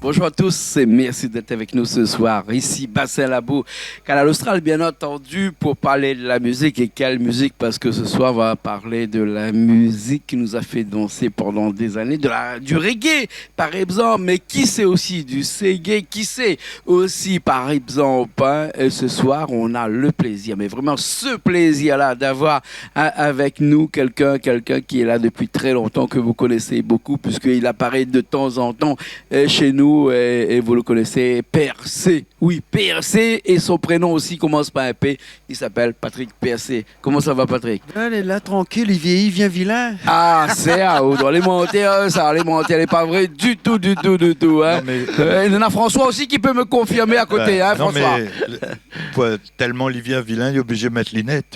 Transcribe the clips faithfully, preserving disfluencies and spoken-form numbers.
Bonjour à tous et merci d'être avec nous ce soir. Ici Bassin Labou, Kanal Austral, bien entendu, pour parler de la musique. Et quelle musique, parce que ce soir, on va parler de la musique qui nous a fait danser pendant des années, de la, du reggae, par exemple, mais qui sait aussi du seggae, qui sait aussi, par exemple, hein, et ce soir, on a le plaisir, mais vraiment ce plaisir-là, d'avoir, hein, avec nous quelqu'un, quelqu'un qui est là depuis très longtemps, que vous connaissez beaucoup, puisqu'il apparaît de temps en temps, euh, chez nous, et, et vous le connaissez, Pèr C. Oui, Pèr C, et son prénom aussi commence par un P, il s'appelle Patrick Pèr C. Comment ça va, Patrick ? Bin, lé la, trankil, li vieyi, li vien vilin. Ah, sé, ah, ou doi alimenter, hein, sa, alimenter, lé pa vré du tout, du tout, du tout, hein. Non, mais Euh, néna François aussi qui peut me confirmer à côté, hein, non, François. Mais, euh, pou, tèlman li vien vilin, li lé oblizé mèt linèt.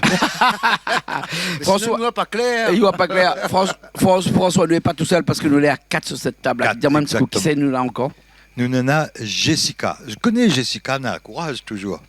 François, sinon, li voi pa klèr. Li voi pa klèr. Fran-, Fran-, François, nou lé pa tousèl parske nou lé a kat sur sèt tab la. Kat, exactement. Di amoin in ti kou, kisa nou néna ankor ? Nou néna Jessica. Ou koné Jessica, néna kouraz touzour.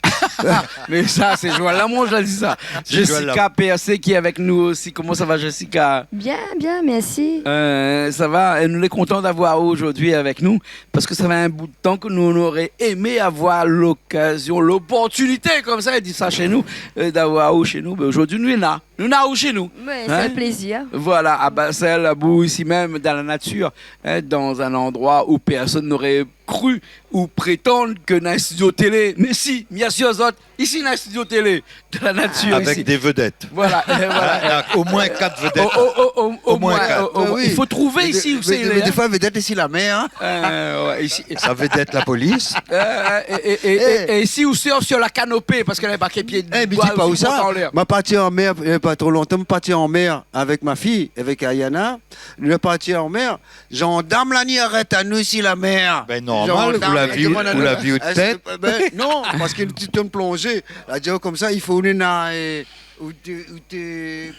Mé sa, sé Joël Lamonge la di sa. Sé Joël Jessica Lam- Pèr C qui est avec nous aussi. Comment ça va, Jessica ? Bien, bien, merci. Euh, ça va. Et nous sommes contents d'avoir aujourd'hui avec nous parce que ça fait un bout de temps que nous, on aurait aimé avoir l'occasion, l'opportunité, comme ça, il dit ça chez nous, euh, d'avoir ou chez nous. Mais aujourd'hui, nou lé la. Nou néna ou chez nous. Ouais, c'est un plaisir. Voilà, à Bassin Labou, ici même, dans la nature, hein, dans un endroit où personne n'aurait cru ou prétendre que néna in studio télé. Mais si, bien sûr, zot, ici, néna in studio télé, dans la nature, avec ici. Des vedettes. Voilà, euh, voilà. Ah, ah, au moins quatre vedettes. Au, au, au, au, au moins quatre. Au moins, euh, au moins. Oui. Il faut trouver ici où c'est, hein. Mais des, mais des fois, vedette, ici, la mer, hein. Euh, ouais, ici. Ça vedette la police. Euh, et, et, et, et, et ici, ou sur, sur la canopée, parce qu'elle est marquée pied de bois, ou sur, en l'air. Eh, mais dis pas où ça. Ma parti an mèr, euh, pa tro lontan, ma parti an mèr avèk ma fiy, avèk Ayana. Nou la parti an mèr. Zandam la ni arèt anou isi la mèr. Bin, normal, zandam, ou la vi, ou la vi out tèt. Bin, non, parske nou té plonzé. La di konmsa, i fo ou néna, euh, out, out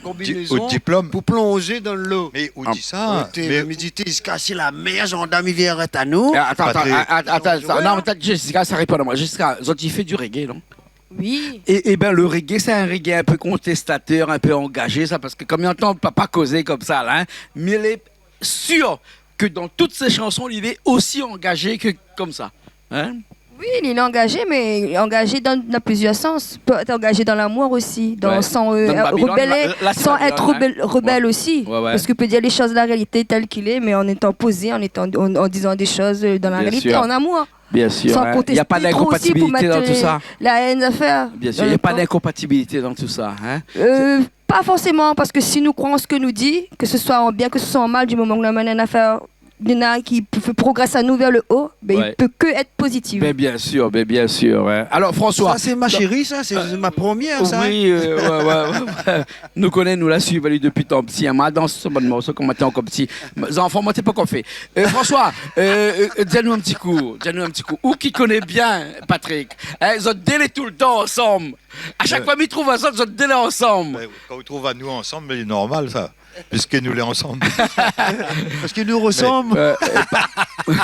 konbinézon, out diplom pou plonzé dan lo. Mé ou di sa, mé mi di, té, ziska si la mèr, zandam i vien arèt anou. Eh, atann, atann, Patrick. Atann, atann, non, mé atann, Jessica, sa i réponn amoin. Jessica, zot i fé du reggae, non ? Oui. É, é bin, le reggae, sé in reggae in pé kontestatèr, in pé angazé, sa, parske kom i antann papa kozé konmsa la, hein, mé lé sir ke dan tout sé shanson, li lé osi angazé ke konmsa, hein ? Oui, li lé angazé, mé angazé dan, dan plizièr sans. Pé èt angazé dan lamour osi, dan, ouais, san, euh, dan Babylone, rebèl, la, la, sé Babylone, hein. San èt rebèl, rebèl osi. Ouais, ouais. Parske ou pé dir lé shoz, la réalité tèl k'il lé, mé an étan pozé, an étan, an, an dizan dé shoz, euh, dan la réalité, an amour. Bien sûr, hein. Bien sûr, hein. San kontesté tro osi pou mèt, euh, la hèn a fèr. Y a pas d'incompatibilité dans tout ça, hein. Bien sûr, y a pas d'incompatibilité dans tout ça, hein. Euh, Pa forséman, parske si nou kroi an sak nou di, ke se soi an bien, ke se soi an mal, di moman ke nou amenn in afèr, néna ki pou fé progrès anou vèr le haut, bin, i pé ke èt pozitif. Ouais. Bin, bien sûr, bin, bien sûr, hein. Alors, François, sa, sé ma shéri, sa, sé ma promièr, sa, hein. Oui, euh, ouais, ouais, ouais, ouais. Nou koné, nou la suiv ali dopi tan pti, hein. Ma dans son bann morso, kan moin té ankor pti. Zanfan, moin té pankor fé. Euh, François, euh, euh, di anou in ti kou, di anou in ti kou. Ou ki koné bien Patrick, hein, zot dé lé toultan ansanm. A shak foi mi trouv azot, zot dé lé ansanm. Bin, kan ou trouv anou ansanm, lé normal sa, piske nou lé ansanm. Parske nou rosanm. Mé, euh, euh,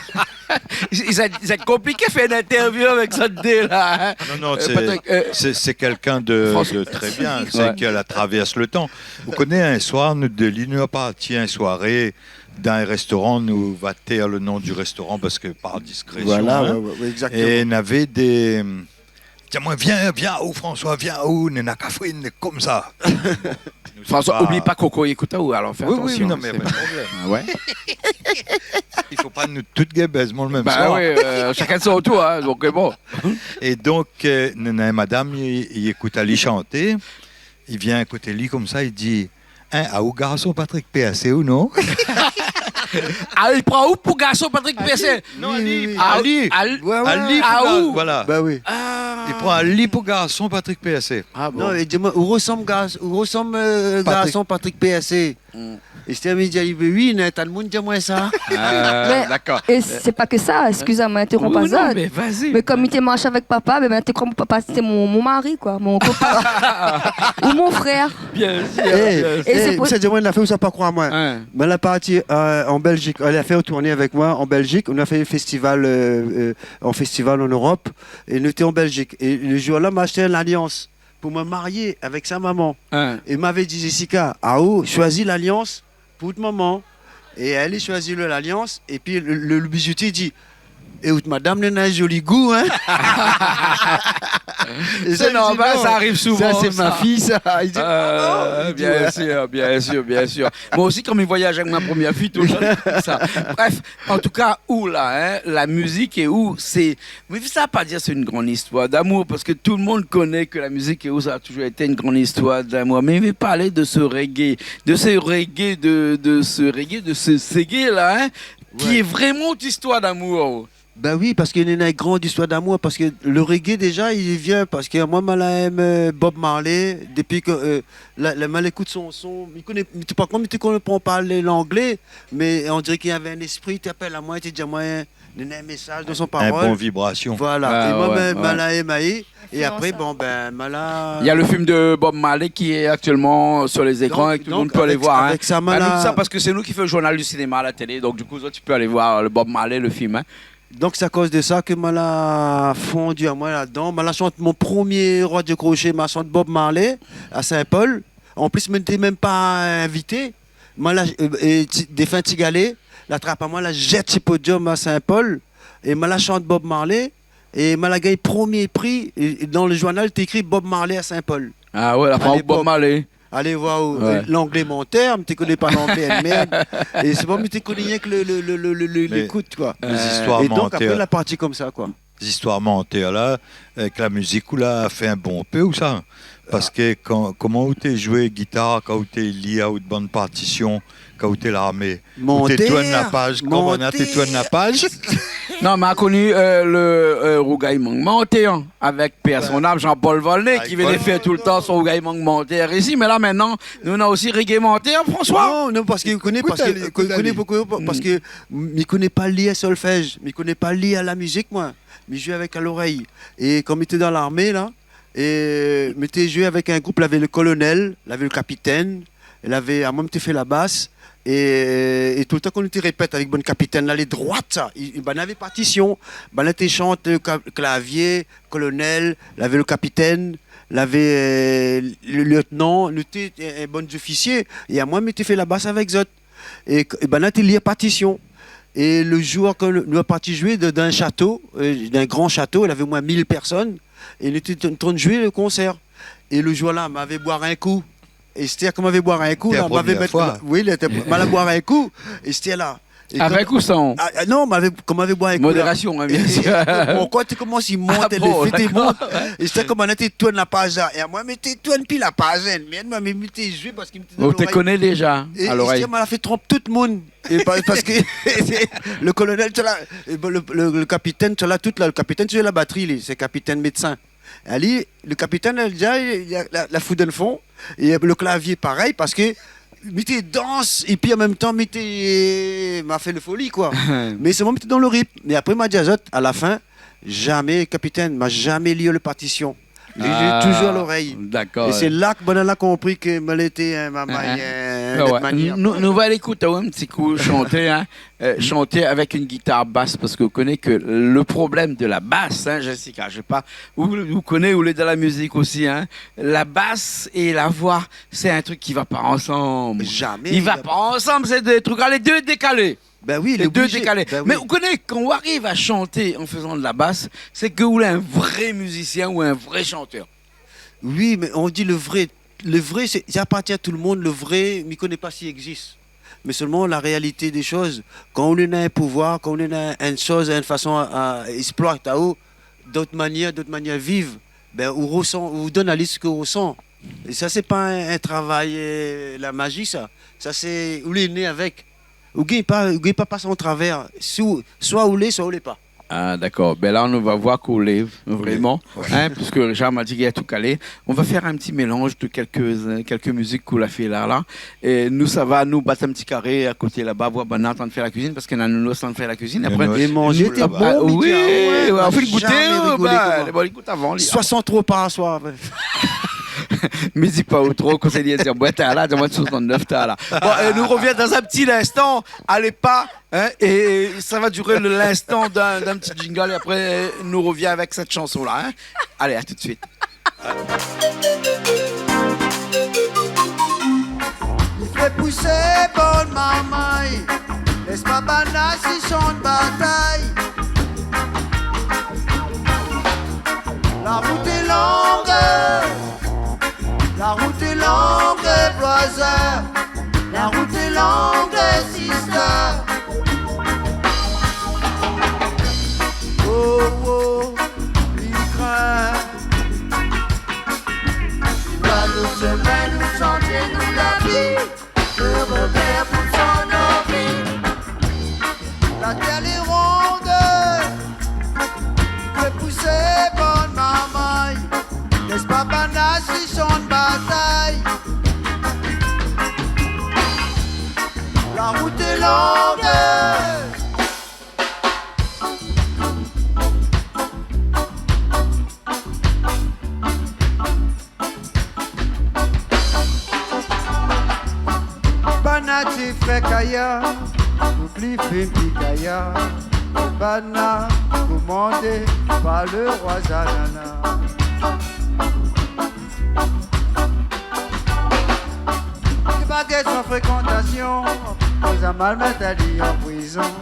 pa-, sé, sé konpliké fé in interview avèk zot dé la, hein. Non, non, euh, sé, Patrick, euh, sé, sé kèlkin de, François, de trè bien, sé, ouais, ke la travèrs le tan. Ou koné, in soir, nou dé, li, nou la parti in soiré dan in restoran, nou va tèr le non du restoran parske par diskrésion, hein. Voilà, ouais, ouais, ouais, exactement. É navé dé, Di amoin, vien, vien, ou François, vien, ou, néna kafrine, konmsa. François, oubli pa Coco i ékout aou, alor fé atansion, sé pa de problèm. Oui, oui, non, mé pa de problèm. Ah ouais. I fo pa nou tout gingn bèz mon mèm soir. Ba oui, euh, shakinn son tour, hein, donk, euh, bon. É donk, euh, néna in madam, i, i ékout ali shanté, i vien koté li konmsa, i di, Hein, aou garson Patrick Pèr C ou non ? Ah, li pran aou pou garson Patrick Pèr C ? Non, ali, ali. Ah, ali. Ouais, ouais. Ali pou gar-, voilà. Ba oui. Ah. Li pran ali pou garson Patrick Pèr C. Ah bon. Non, li di amoin, ou rosanm gar-, ou rosanm, euh, Patrick. Garson Patrick Pèr C. Hmm. Estèr mi di ali, « Mé oui, néna in ta d'moun i di amoin sa. » Ah, d'accord. Mé, é sé pa ke sa, excusez-moi, interromps pas. Oui, non, mais vas-y. Mé kom mi té marsh avèk papa, bin, bin, té kroi mon papa sété mon, mon mari, koi, mon kopin. Ou mon frèr. Bien sûr, bien sûr. É sé pou sa, di amoin, la fé ousa, pa kroi amoin. Hein. Bin, la parti, euh, an Bèlzik, èl la fé in tourné avèk moin an Bèlzik. Nou la fé in festival, euh, euh, in festival an Europe. É nou té an Bèlzik. É le jour-la, ma ashté in lalians pou moin marié avèk sa momon. Hein. É mavé di, « Jessica, aou shoizi lalians pou out momon. » É èl i shoizi le, lalians, épi le, le, le bijoutié i di, « É out madam néna in zoli gou, hein. » É sa, li di, « Non, sa ariv souvan, sa. Sa sé ma fiy, sa. » Li di, « Ah bon ? » Li di, « Ouais. » Euh, bien sûr, bien sûr, bien sûr. Moin osi, kom mi voyaz avèk mon promié fiy, toultan sa. Bref, en tout cas, ou la, hein, la mizik é ou, sé Mé sa pa dir sé in gran istoir d'amour, parske tout le moun i koné ke la mizik é ou, sa la toujour été in gran istoir d'amour. Mé mi vé parl de se reggae, de se reggae, de, de se reggae, de se seggae la, hein, ki lé vréman out istoir d'amour. Ouais. Bin oui, parske néna in gran istoir d'amour, parske le reggae, déja, li vien parske moin, ma la èm, euh, Bob Marley, dopi ke, euh, la, la, ma la ékout son, son, mi koné, mi té, par kont, mi té konpran pa le, langlé, mé on diré ke navé in léspri té apèl amoin, té di amoin, néna in mésaz dan son parol. In bon vibrasion. Voilà. Ah, ouais, ouais. É moin, bin, ma la èm ali. É apré, bon, bin, ma la... Il y a le film de Bob Marley qui est actuellement sur les écrans et que tout le monde peut aller voir, hein. Donk, donk, avèk, avèk sa, ma la... Annou di sa, parske sé nou ki fé le journal du cinéma à la télé. Donc, du coup, toi, tu peux aller voir le Bob Marley, le film, hein. Donk, sé akoz de sa ke ma la fondu amoin ladan. Ma la shant mon promié Roi du Crochet, ma shant Bob Marley à Saint-Paul. An plis, mi té mèm pa invité. Moin la, euh, é Ti-, défin Tigalé, la trap amoin, la zèt si podium à Saint-Paul, é moin la shant Bob Marley, é moin la gingn promié pri, é, é dan le journal, té ékri Bob Marley à Saint-Paul. Ah ouais, la fé Bob Marley. À lépok. Alé voir, euh, ouais, l'anglais menteur, mi té koné pa l'anglais, mèrd. É sé pa, mi té koné rienk le, le, le, le, le, le, mé lékout, koi. Lé zistoir mantèr. É donk, apré, la parti konmsa, koi. Zistoir mantèr la, avèk la mizik, ou la fé in bon pé, ou sa ? Parske kan, koman ou té zoué gitar, kan ou té lir out bann partision, kan ou té larmé ? Ou té tourn la paj, mantèr, koman té tourn la paj ? Non, ma koni, euh, le, euh, rougay mang mantèr, hein, avèk pèr son nam, Jean-Paul Volnay, ki vien fé toultan son rougay mang mantèr isi. Mé la, mintnan, nou néna osi reggae mantèr, François. Non, non, parske ou koné, ékout, parske, ékout, koné ali. Parske mi koné pa lir solfèj, mi koné pa lir la mizik, moin. Mi zoué avèk la lorèy. É kan mi té dan larmé la, é mi té zoué avèk in group, lavé le kolonèl, lavé le kapitèn, lavé, amoin mi té fé la bas, é, é toultan kan nou té répèt avèk bann kapitèn la, lé droit sa, i, i, banna lavé partision, banna té shant, euh, ka-, klavié, kolonèl, lavé le kapitèn, lavé, euh, le lieutenant, nou té, euh, bann zofisié, é amoin mi té fé la bas avèk zot. É k-, é banna té lir partision. É le jour ke nou, nou la parti zoué de, dan in shato, euh, dan in gran shato, lavé omoin mil pèrsone, é nou té, té, té zoué le konsèr. É le jour-la, mavé boir in kou. Estèr, kan mavé boir in kou, la, mavé mèt, oui, lété, ma la boir in kou, Estèr la. Avèk ou san ? Ah, ah, non, mavé, kan mavé boir in kou la. Modérasion, hein, bien sûr. É, é, mon kor té komans i mont, é le fé té mont. Ah bon, d'accord. Estèr, koman té tourn la paj la. É amoin, mi té tourn pi la paj, hein. Mé moin, mi té zoué parske mi té dan lorèy. Ou té koné déja, a lorèy. É Estèr, ma la fé tronp tout le moun. É pa-, parske le kolonèl, tout la, é bon, le, le, le kapitèn, tout la, tout la, le kapitèn, sé la batri, li, sé kapitèn médsin. Ali, le kapitèn, la, déja, la, la, la fout dan le fon. É le klavié, parèy, parske mi té dans, épi an mèm tan, mi té, ma fé le foli, koi. Mé solman, mi té dan le ritm. Mé apré, ma di azot, a la fin, zamé, kapitèn, ma zamé lir le partision. Li, li, toujour a lorèy. Ah, dakor, ouais. É sé la ke banna la konpri ke moin lété in, ma, ma, in, in, in, ah ouais, dot manièr. Nou, nou va alé ékout, ouais, in ti kou shanté, hein. Euh, shanté avèk in gitar bas, parske ou koné ke le problèm de la bas, hein, Jessica, mi sé pa, ou, ou koné, ou lé dan la mizik osi, hein, la bas é la voi, sé in trik ki va pa ansanm. Zamé. I va pa ansanm, sé dé trik, lé dé dékalé. Bin oui, lé dé dékalé. Bin oui. Mé ou koné, kan ou ariv a shanté an fézan de la bas, sé ke ou lé in vré mizisien ou in vré shantèr. Oui, mé on di le vré, le vré, sé, sa i apartien a tout le moun. Le vré, mi koné pa si i égzis. Mé solman, la réalité dé shoz, kan ou néna in pouvoir, kan ou néna in shoz, in fason a, a ésploit aou, dot manièr, dot manièr viv, bin, ou rosan, ou donn ali sak ou rosan. É sa, sé pa in, in travay, euh, la maji, sa. Sa, sé, ou lé né avèk. Ou gingn pa, ou gingn pa pas an travèr. Si ou, soi ou lé, soi ou lé pa. Ah, d'accord. Ben là, on va voir qu'on lève, vraiment, hein, puisque Richard m'a dit qu'il y a tout calé. On va faire un petit mélange de quelques, euh, quelques musiques qu'on a fait là, là. É nou sava nou bat in ti karé a koté laba, voir banna antrinn fé la kuizine, parske néna nou antrinn fé la kuizine. Apré, nou, é manzé té bon, ah oui, midi, ah ouais, nou la zamé rigolé konmsa. Bon, li gout avan, li. Soisant repa par soir. Mé di pa tro, kosa li di, moin, talèr la, di amoin soisant-nèf, talèr la. Bon, é nou rovien dan in ti linstan, alé pa, hein, é sa va duré le, linstan d'in, d'in ti jingle, é apré, nou rovien avèk sèt shanson-la, hein. Alé, à tout de suite. I fé pousé bann marmay, lès pa banna si shann batay. La rout lé long, la rout lé long, brother. La rout lé long, sister. Oh, oh, i krin. Ba nou semèn, nou shanté, nou lavi. Le revèr pou son anvi. La tèr lé rond, fé pousé bann marmay. Lès pa banna si shann batay. La rout lé long. Banna té fé kaya, donk li fé pi kaya. Banna komandé par le roi Zanana. Li bagay san frékantasion, koz la mal mèt ali an prizon.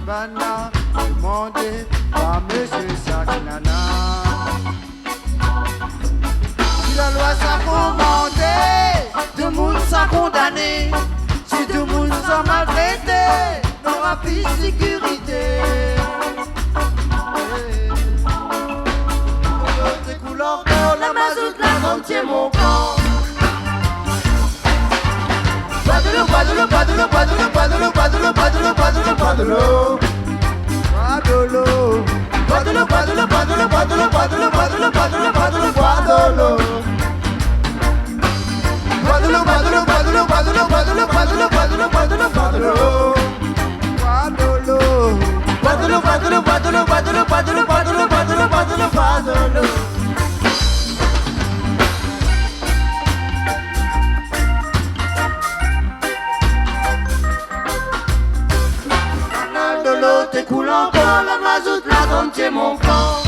Banna komandé par mésié Sakinana. Si la loi sa komandé, demoun sa kondané. Si demoun sa maltrété, nora pi sékirité. Té koul ankor, la mazout, la grann tié mon kan. Boi dolo, boi dolo, boi dolo, boi dolo. Boi dolo. Boi dolo, boi dolo, boi dolo. Boi dolo, boi dolo, boi dolo. Boi dolo, boi dolo, boi dolo. Boi dolo, boi dolo, boi dolo, boi dolo, boi dolo, boi dolo, boi dolo, boi dolo. Boi dolo. Boi dolo, boi dolo, boi dolo, boi dolo, boi dolo, boi dolo, boi dolo, boi dolo, boi dolo. Kanal dolo té koul ankor, la mazout, la grann tié mon kan.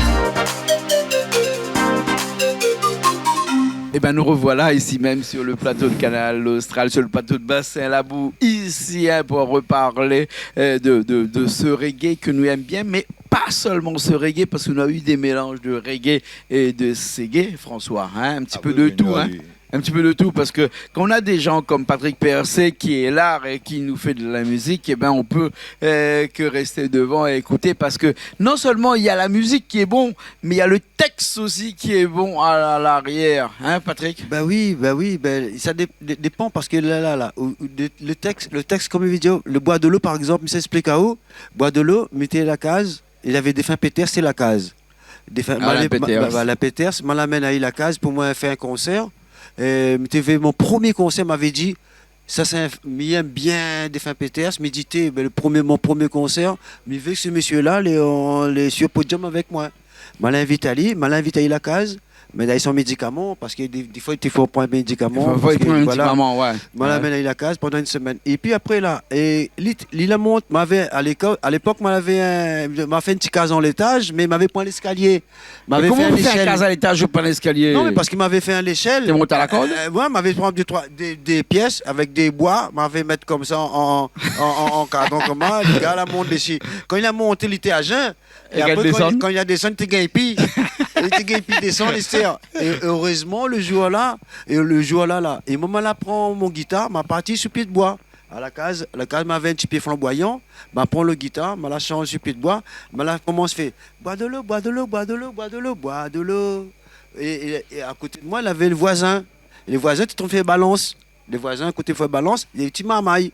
Eh ben, nous revoilà ici même sur le plateau de Kanal Austral, sur le plateau de Bassin Labou, ici, hein, pour reparler, euh, de, de, de ce reggae que nous aimons bien, mais pas seulement ce reggae, parce que nous avons eu des mélanges de reggae et de seggae, François, hein, un petit peu de tout, hein. Ah oui, oui, oui. Un petit peu de tout, parce que quand on a des gens comme Patrick Persée qui est là et qui nous fait de la musique, eh ben, on peut, euh, que rester devant et écouter, parce que non seulement il y a la musique qui est bon, mais il y a le texte aussi qui est bon à, à l'arrière, hein, Patrick ? Ba oui, ba oui, ba, sa dé-, dé-, dépan, parske la, la, la, ou, ou dé-, le tèks, le tèks, kom i vé dir, le Boi dolo, par égzanp, mi sa ésplik aou, Boi dolo, mi té la kaz, lavé défin Péters, sé la kaz. Défin, ah, ma la, Alain Péters. Ma, ma, Alain Péters, ma la amenn ali la kaz pou moin fé in konsèr. É, mi té vé mon promié konsèr, mavé di, sa sé in f-, mi èm bien défin Péters, mi di, té, bin, le promié, mon promié konsèr, mi vé ke se mésié-la, lé, lé sur podium avèk moin. Ma la invit ali, ma la invit ali la kaz, mé la, li son médikaman, parske dé, défoi, i fo pran in médikaman, i fo, fo parske, pran in médikaman, voilà. Ouais. Ma la amenn ali la kaz pandan in semèn. Épi apré la, é li, li la mont, mavé, a léko-, a lépok, ma lavé in, ma fé in ti kaz an létaz, mé mavé poin léskalié. Mé koman ou fé in kaz a létaz, ou pran léskalié ? Non, mé parske mavé fé in léshèl. Té mont a la kord ? Euh, ouais, mavé pran dé, troi, dé, dé piès avèk dé boi, mavé mèt konmsa an, an, an, an, an kadran, konmsa, le gars la mont dési. Kan li la monté, li té a jinn. É kan apré, li désann ? Kan li, kan li la désann, li té gingn pi. Li té gingn pi désann, li té, é erezman, le jour-la, é le jour-la, la, é moin, ma la pran mon gitar, ma parti sou pié d'boi. A la kaz, la kaz, mavé in ti pié flanboiyan, ma pran le gitar, ma la shanz sou pié d'boi, ma la komans fé, boi dolo, boi dolo, boi dolo, boi dolo, boi dolo. É, é, é a koté d'moin, lavé le voizin. É le voizin té antrinn fé balans. Le voizin, koté fé balans, lavé in ti marmay.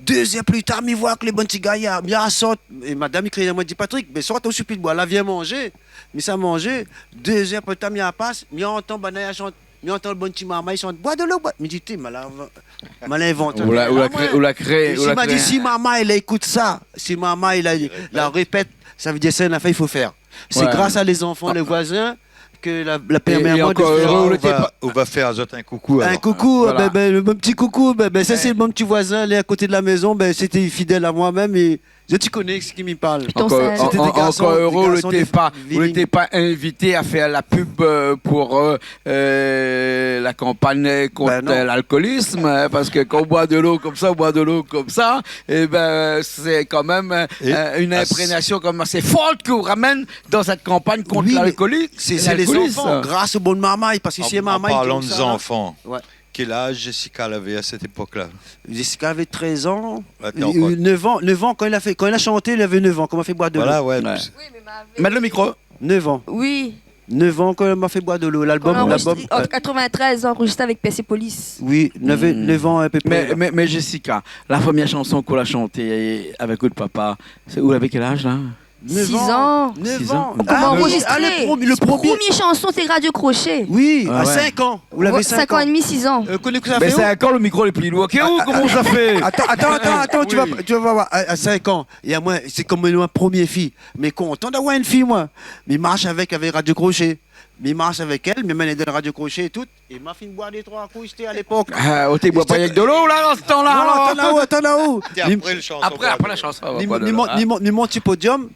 Dé zèr pli tar, mi voi ke lé bann ti gayar, mi asort. É madam i kriy amoin, di, Patrick, mé sort o sipli d'boi la, vien manzé. Mi sa manzé. Dé zèr pli tar, mi apas, mi antan banna i shant, mi antan bann ti marmay i shant, boi dolo, boi. Mi di, té, ma la, ma la invant. Ou la, ou la kré, ou la kré, ou la kré. É si ma di, si marmay la ékout sa, si marmay la, la répèt, sa vé dir sé in nafèr i fo fèr. Sé gras a lé zanfan, lé voizin, ke la, la pèrmé amoin de fèr. É, é ankor éré, ou lété pa... Ou va fé azot in koukou, alor. In koukou, bin, bin, mon ti koukou, bin, bin, sa sé mon ti voizin, lé a koté de la mézon, bin, sété fidèl amoin mèm, é zot i koné sak mi parl. Ankor, sété dé garson, ankor éré, dé garson, ou lété pa, ou lété pa invité a fèr la pub, euh, pou, euh, euh, la kanpagn kont, euh, lalkolism, in, parske kan ou boi dolo konmsa, ou boi dolo konmsa, é bin, sé kan mèm, euh, in imprégnasyon kan mèm asé for ke ou ramèn dan sèt kanpagn kont lalkolism. Sé, sé lé zanfan, gras o bon marmay, parske si marmay i di sa, an parlan de zanfan, kèl az Jessica lavé a sèt épok-la ? Jessica lavé trèz an. Atann, euh, nèf an, nèf an, kan li la fé, kan li la shanté, li lavé nèf an, kan ma fé boi dolo. Voilà, ouais. Mèt le mikro. Nèf an. Oui. Nèf an kan ma fé boi dolo, lalbom, lalbom. Kan nou la anrozistre, ant katrevin-trèz, anrozistré avèk Persépolis. Oui, nou lavé nèf an a pé pré, la. Mé, mé, mé Jessica, la promièr shanson k'ou la shanté avèk out papa, sé, ou lavé kèl az, la ? Nèf an. Sis an. Nèf an. Sis an. Ah oui, anrozistré. Ah, le promié, le promié. Promié shanson, sé Radio Crochet. Oui, a sink an. Ou lavé sink an. Ouais, sink an é demi, sis an. Euh, koné kosa i fé, sink an, le mikro lé pli lour ke ou, koman sa i fé ? Atann, atann, atann, atann, tu vas, tu vas voir, a, a sink an, é amoin, sé konm mon promié fiy. Mi lé kontan d'avoir in fiy, moin. Mi marsh avèk, avèk Radio Crochet. Mi marsh avèk èl, mi amenn dan Radio Crochet é tout. É ma fine boir dé troi kou, sété a lépok. Ah, ou té boir pa rienk dolo, la, dan se tan-la, alor ? Non, atann la-o, atann la-o. Té apré le shanson, apré, apré la shanson, mi, mi mont, mi mont si podiom.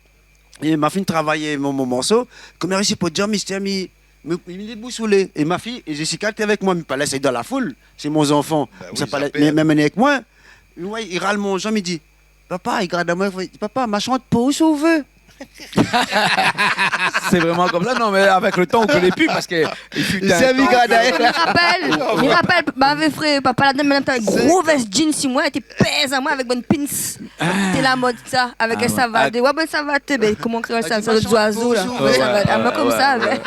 É ma fine travay mon, mon morso. Kan mi ariv si podiom, mi, mi, mi, mi déboussolé. É ma fiy, é Jessica té avèk moin, mi pa lès ali dan la foul. Sé mon zanfan. Bin oui, sa pa lé, mé, mé amenn avèk moin. Ouais, li ral mon janm, li di, papa, li gard amoin, li di, papa, ma shant pou ou si ou vé. Sé vréman konmsa. Non, mé avèk le tan, ou koné pi, parske i fut in tan. Mi rapèl, mi rapèl, ma vé fré, papa la donn in gro vès jean si moin, té pèz amoin avèk bann pins. Té la mod sa, avèk in savat. Ouais, bann savat, bin, koman kréol sa, sa, zoizo la. Ouais, ouais, ouais. Savat. Ah, moin konmsa, ouais.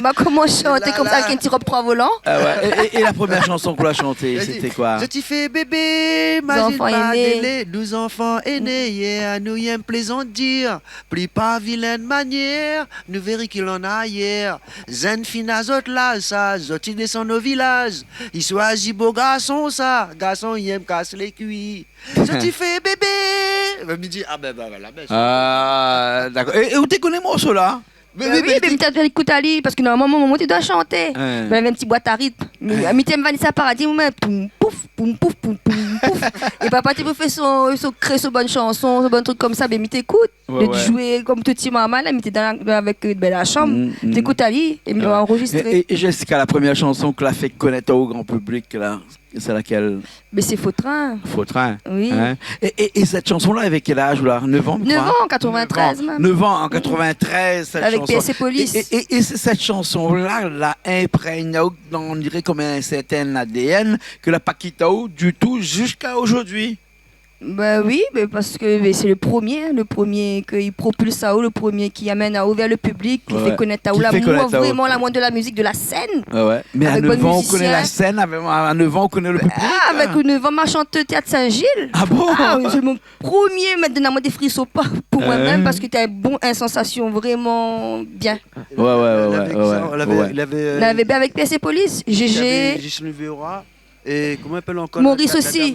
Ma komans shanté konmsa, avèk in ti rob troi volan. Ah ouais. É, é, é la promièr shanson k'ou la shanté, sété koi ? Zot i fé bébé, mazine pa délé, nou zanfan èné yèr, nou yèm plézantir, pli pa vilin manièr, nou vérikil an arièr. Zèn fine a zot laz sa, zot i désann o vilaz, i shoizi bo garson sa, garson i yèm kas lé kui. Zot i fé bébé. Bin, mi di, ah bin, bin, la bès. Ah, dakor. É, é ou té koné morso-la ? Bin oui, mé mi té ékout ali, parske normalman, mon momon té doi shanté. Bin, lavé in ti boit a ritm. Mi, mi té èm Vanessa Paradis, moin, poum, pouf, poum, pouf, poum, poum, pouf. É papa té pou fé son, son, kré son bann shanson, son bann trik konmsa, bin, mi té ékout. Ouais, ouais. Zoué konm tout ti marmay la, mi té dan la, avèk, euh, bin, la shanm. Mm, mm. Mi té ékout ali, é mi anrozistré. É, é, é Jessica, la promièr shanson k'la fé konèt o gran piblik, la ? Sé lakèl ? Mé sé Fotrin. Fotrin. Oui. In ? É, é, é sèt shanson-la, avèk kèl az ou la ? Nèf an, mi kroi. Nèf an, katrevin-trèz mèm. Nèf an, an katrevin-trèz, sèt shanson. Avèk Persépolis. É, é, é, é sé sèt shanson-la, la inprègn aou dan, on diré, konm in sèrtin A D N, ke la pa kit aou ditou ziska zordi. Bin oui, mé parske, mé sé le promié, le promié ke i propils aou, le promié ki amenn aou vèr le piblik, ki fé konèt aou lamour, vréman lamour de la mizik, de la sèn. Ouais, ouais. Mé a nèf an, ou koné la sèn, avèk, a nèf an, ou koné le piblik, in ? Ah, avèk nèf an, ma shant téat Sin-Zil. Ah bon ? Ah oui, sé mon promié, mèt, donn amoin dé frison pa, pou moin mèm, parske té in bon, in sansasyon vréman bien. Ouais, ouais, ouais, ouais. Lavé, lavé, euh, lavé bien avèk Persépolis, Gégé. Lavé Gisèle Véra, é koman i apèl ankor la, la dam la ? Maurice osi.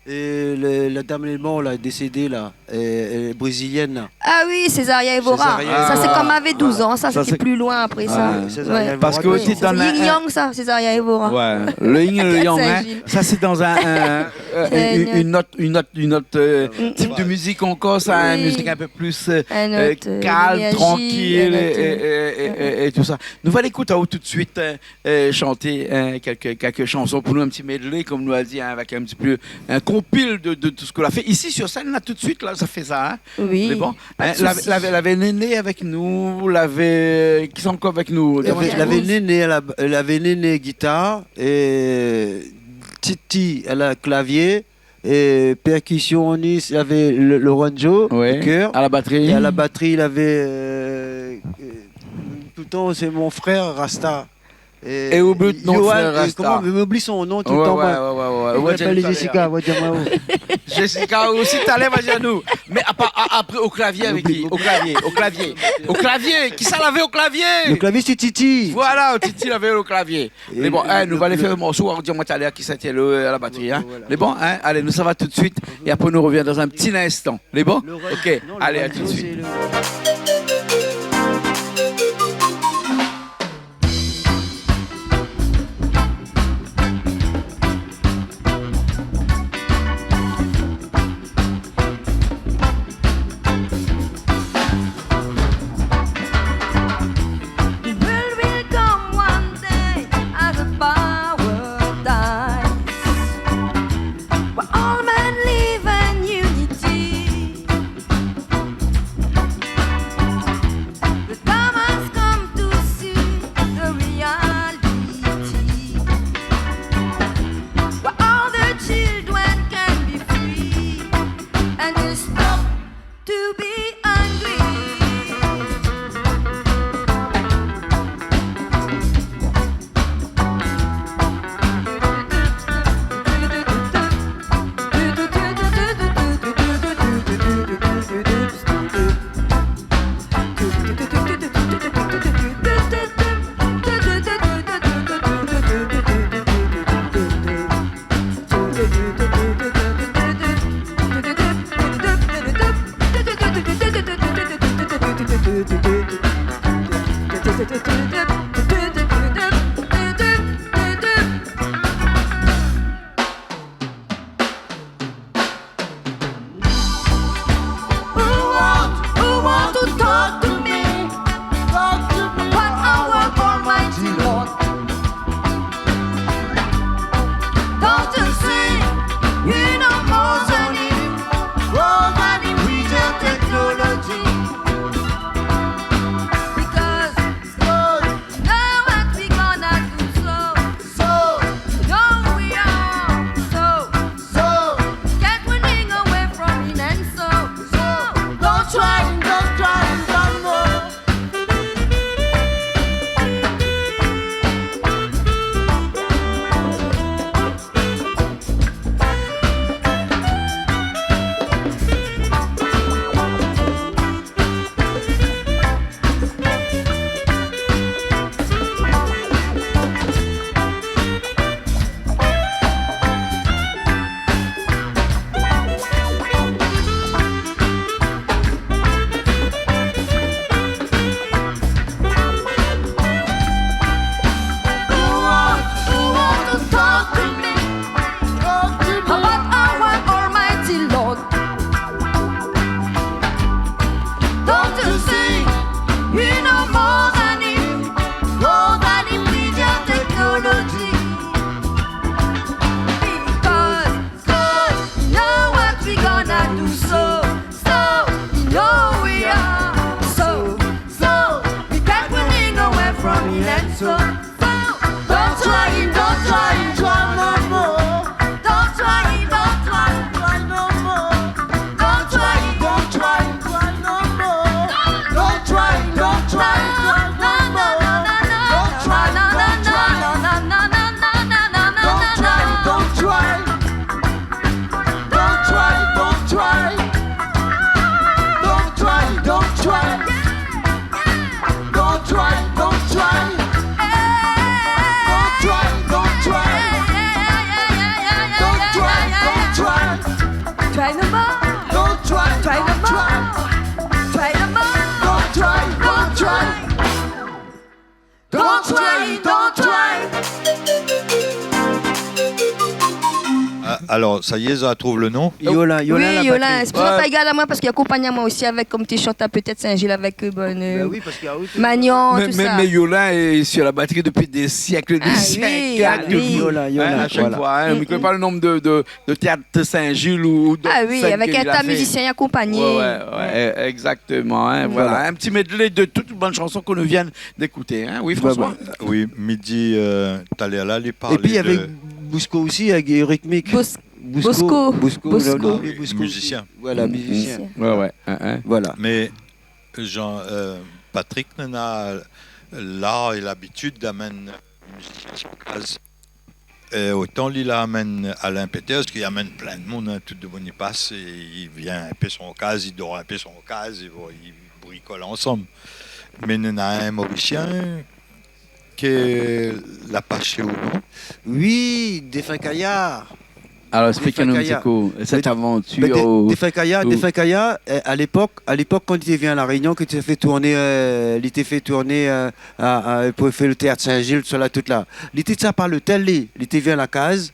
É le, la dam lé mor la, désédé la, euh, euh, brézilièn la. Ah oui, Cesária Évora. Cesária Évora. Sa sé kan mavé douz an, sa, sété pli loin apré sa. Ah. Cesária Évora. Parske ou té dan in yin yang sa, Cesária Évora. Ouais, le yin é le yang, in. Sa sé dan in, in, euh, in, in ot, in ot, in ot, euh, tip de mizik ankor sa, in mizik in pé pli, euh, euh, kalm, trankil, in ot, euh, in ot, euh, é, é, é, é tout sa. Nou va alé ékout aou tout suit, euh, euh, shanté, euh, kèlk, kèlk shanson pou nou, in ti medley, konm nou la di, in, avèk in ti pé, in konpil de, de tout sak ou la fé. Isi, sur sèn, la, tout suit, la, sa fé sa, in. Oui, pa de sousi. Mé bon, in, lavé, lavé, lavé Néné avèk nou, lavé, kisa ankor avèk nou ? Lavé, lavé Néné, la, lavé Néné gitar, é Titi, èl la klavié, é pèrkisyonist, lavé le, Lorenzo, kèr. Oui, a la batri. É a la batri, lavé, euh, euh, toultan, sé mon frèr Rasta. É, é oubli out non, Johan, frèr Rasta. Koman, mi oubli son non toultan, moin. Ouais, ouais, ouais, ouais. Euh, ouais, Jessica, ouais, Jessica, ou osi, talèr, va dir anou. Mé apa, a-, apré, o klavié, avèk ki ? O klavié, o klavié. O klavié, kisa lavé o klavié ? Lo klavié, sé Titi. Voilà, Titi lavé lo klavié. Mé bon, nou va alé fé in morso, ou va dir amoin talèr kisa té la, euh, a la batri, hein. Mé bon, hein, alé, nou sava tout de suite, é apré nou revien dan in ti instan. Lé bon ? Ok, alé, a tout de suite. The world will come one day as a paradise, where all men live in unity. The time has come to see the reality, where all the children can be free and to stop to be angry. Who want, who want to talk to me? Talk to me. But our Almighty Lord. Don't you see, we know more than him, more than him with the technology. Because know what we gonna do, so, so, know we are, so, so, get running away from it and so, so, don't try, don't try, don't know. Who want, who want to talk to me? Talk to me. About our Almighty Lord. Don't you see, we know more than him, more than him with the technology. Because, 'cause know what we gonna do, so, so, know we are, so, so, we get running away from it and so, so, don't try, don't try, try no more. Don't try, don't try, try no more. Don't try, don't try, try no more. Don't try, don't try, try no more. Don't try, don't try. Don't try, don't try. Don't try, don't try. Don't try, don't try. Don't try, don't try. Don't try, don't try. Don't try, don't try. Try no more. Don't try, don't try. Try no more. Try no more. Don't try, don't try. Don't try, don't try. Ah, alor, sa i lé, zot la trouv lo non ? Yolin, Yolin, la batri. Oui, Yolin. Sé pou sa ou la gard amoin, parske li akonpagn amoin osi avèk, kom té shant in pé tèt Sin-Zil avèk, euh, bon, euh, Magnan, tout sa. Mé, mé, mé Yolin lé sur la batri dopi dé sièk, dé sièk, hein, oui. Yolin, Yolin, voilà. Hein, à chaque fois, hein. Mi koné pa lo nonb de, de, de téat Sin-Zil ou, ou d'ot sèn ke li la fé. Ah oui, avèk in ta mizisien akonpagné. Ouais, ouais, ouais, exactement, hein, voilà. Voilà. Un petit medley de toutes les bonnes chansons que nous vient d'écouter, hein. Oui, François ? Bah, bah. Oui, mi di, euh, talèr la, li la parl de... Épi avèk Bousko osi, avèk Eurythmique. Bous-, Bousko, Bousko, Bousko, Bousko. Lo, lo, Bousko. Mizisien. Voilà, mizisien. Mizisien. Ouais, ouais, hein, hein. Voilà. Mé, Jean, euh, Patrick néna l'art é l'abitid d'amenn mizisien sur place. euh, otan li la amenn Alain Peters, ki amenn plin d'moun, hein, tout demoun i pas, é li vien in pé son kaz, li dor in pé son kaz, li, li brikol ansanm. Mé néna in Morisien ke la pasé ou non ? Oui, défin Kaya. Alor, ésplik anou in ti kou sèt avantir. Défin Kaya. Mé dé-, ou, défin Kaya, ou défin Kaya, euh, a lépok, a lépok, kan li té vien La Rényon, ke li té fé tourné, euh, li té fé tourné, euh, a, a, pou fé lo téat Sin-Zil, sa la, tout la. Li té sa pa lotèl, li, li té vien la kaz,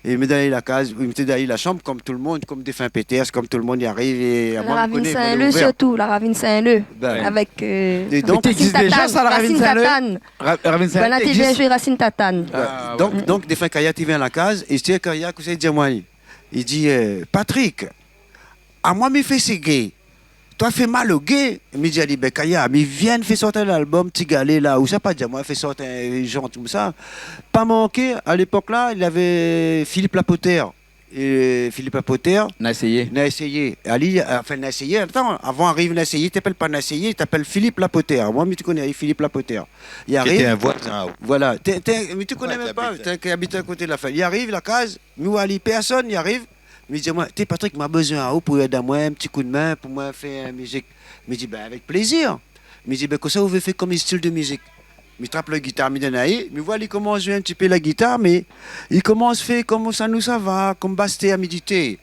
é mi done ali la kaz, mi té done ali la shanm, kom tout demoun, kom défin Peters, kom tout demoun i ariv, é la Ravine Sin-Leu, sirtou, la Ravine Sin-Leu. Bin. Avèk, euh, Racine Tatane. É donk, té i égzis déza sa, la Ravine Sin-Leu ? Racine Tatane. Ra-, Ravine Sin-Leu té i égzis. Bin la, té i vien zoué Racine Tatane. Ah, ouais. Donk, donk, défin Kaya té vien la kaz, é sé Kaya, kosa li di amoin, li di, euh, Patrick, amoin mi fé ségé, toi fé malogé. Mi di ali, bin Kaya, mi vien fé sort in albom Tigalé la, ou sa pa di amoin fé sort in, euh, zan konmsa. Pa manké, a lépok la, li lavé Philippe Lapoter. É Philippe Lapoter, Naséyé. Naséyé. Ali, anfin, Naséyé, atann, avan ariv Naséyé, té i apèl pa Naséyé, té i apèl Philippe Lapoter. Moin, mi té koné Philippe Lapoter. Li ariv. Ki té in voizin, ah. Voilà. Té, té, mi té koné mèm pa, té, ki abit a koté la fèy. Li ariv la kaz, mi oi ali, pèrsone, li ariv. Mi di amoin, té, Patrick, ma bezoin aou pou èd amoin, in ti koudmin, pou moin fé in mizik. Mi di, bin, avèk plézir. Mi di, bin, kosa ou vé fé kom stil de mizik ? Mi trap la gitar, mi done ali, mi oi li komans zoué in ti pé la gitar, mé li komans fé kom sa nou sa va, kom bastèr, mi di, té,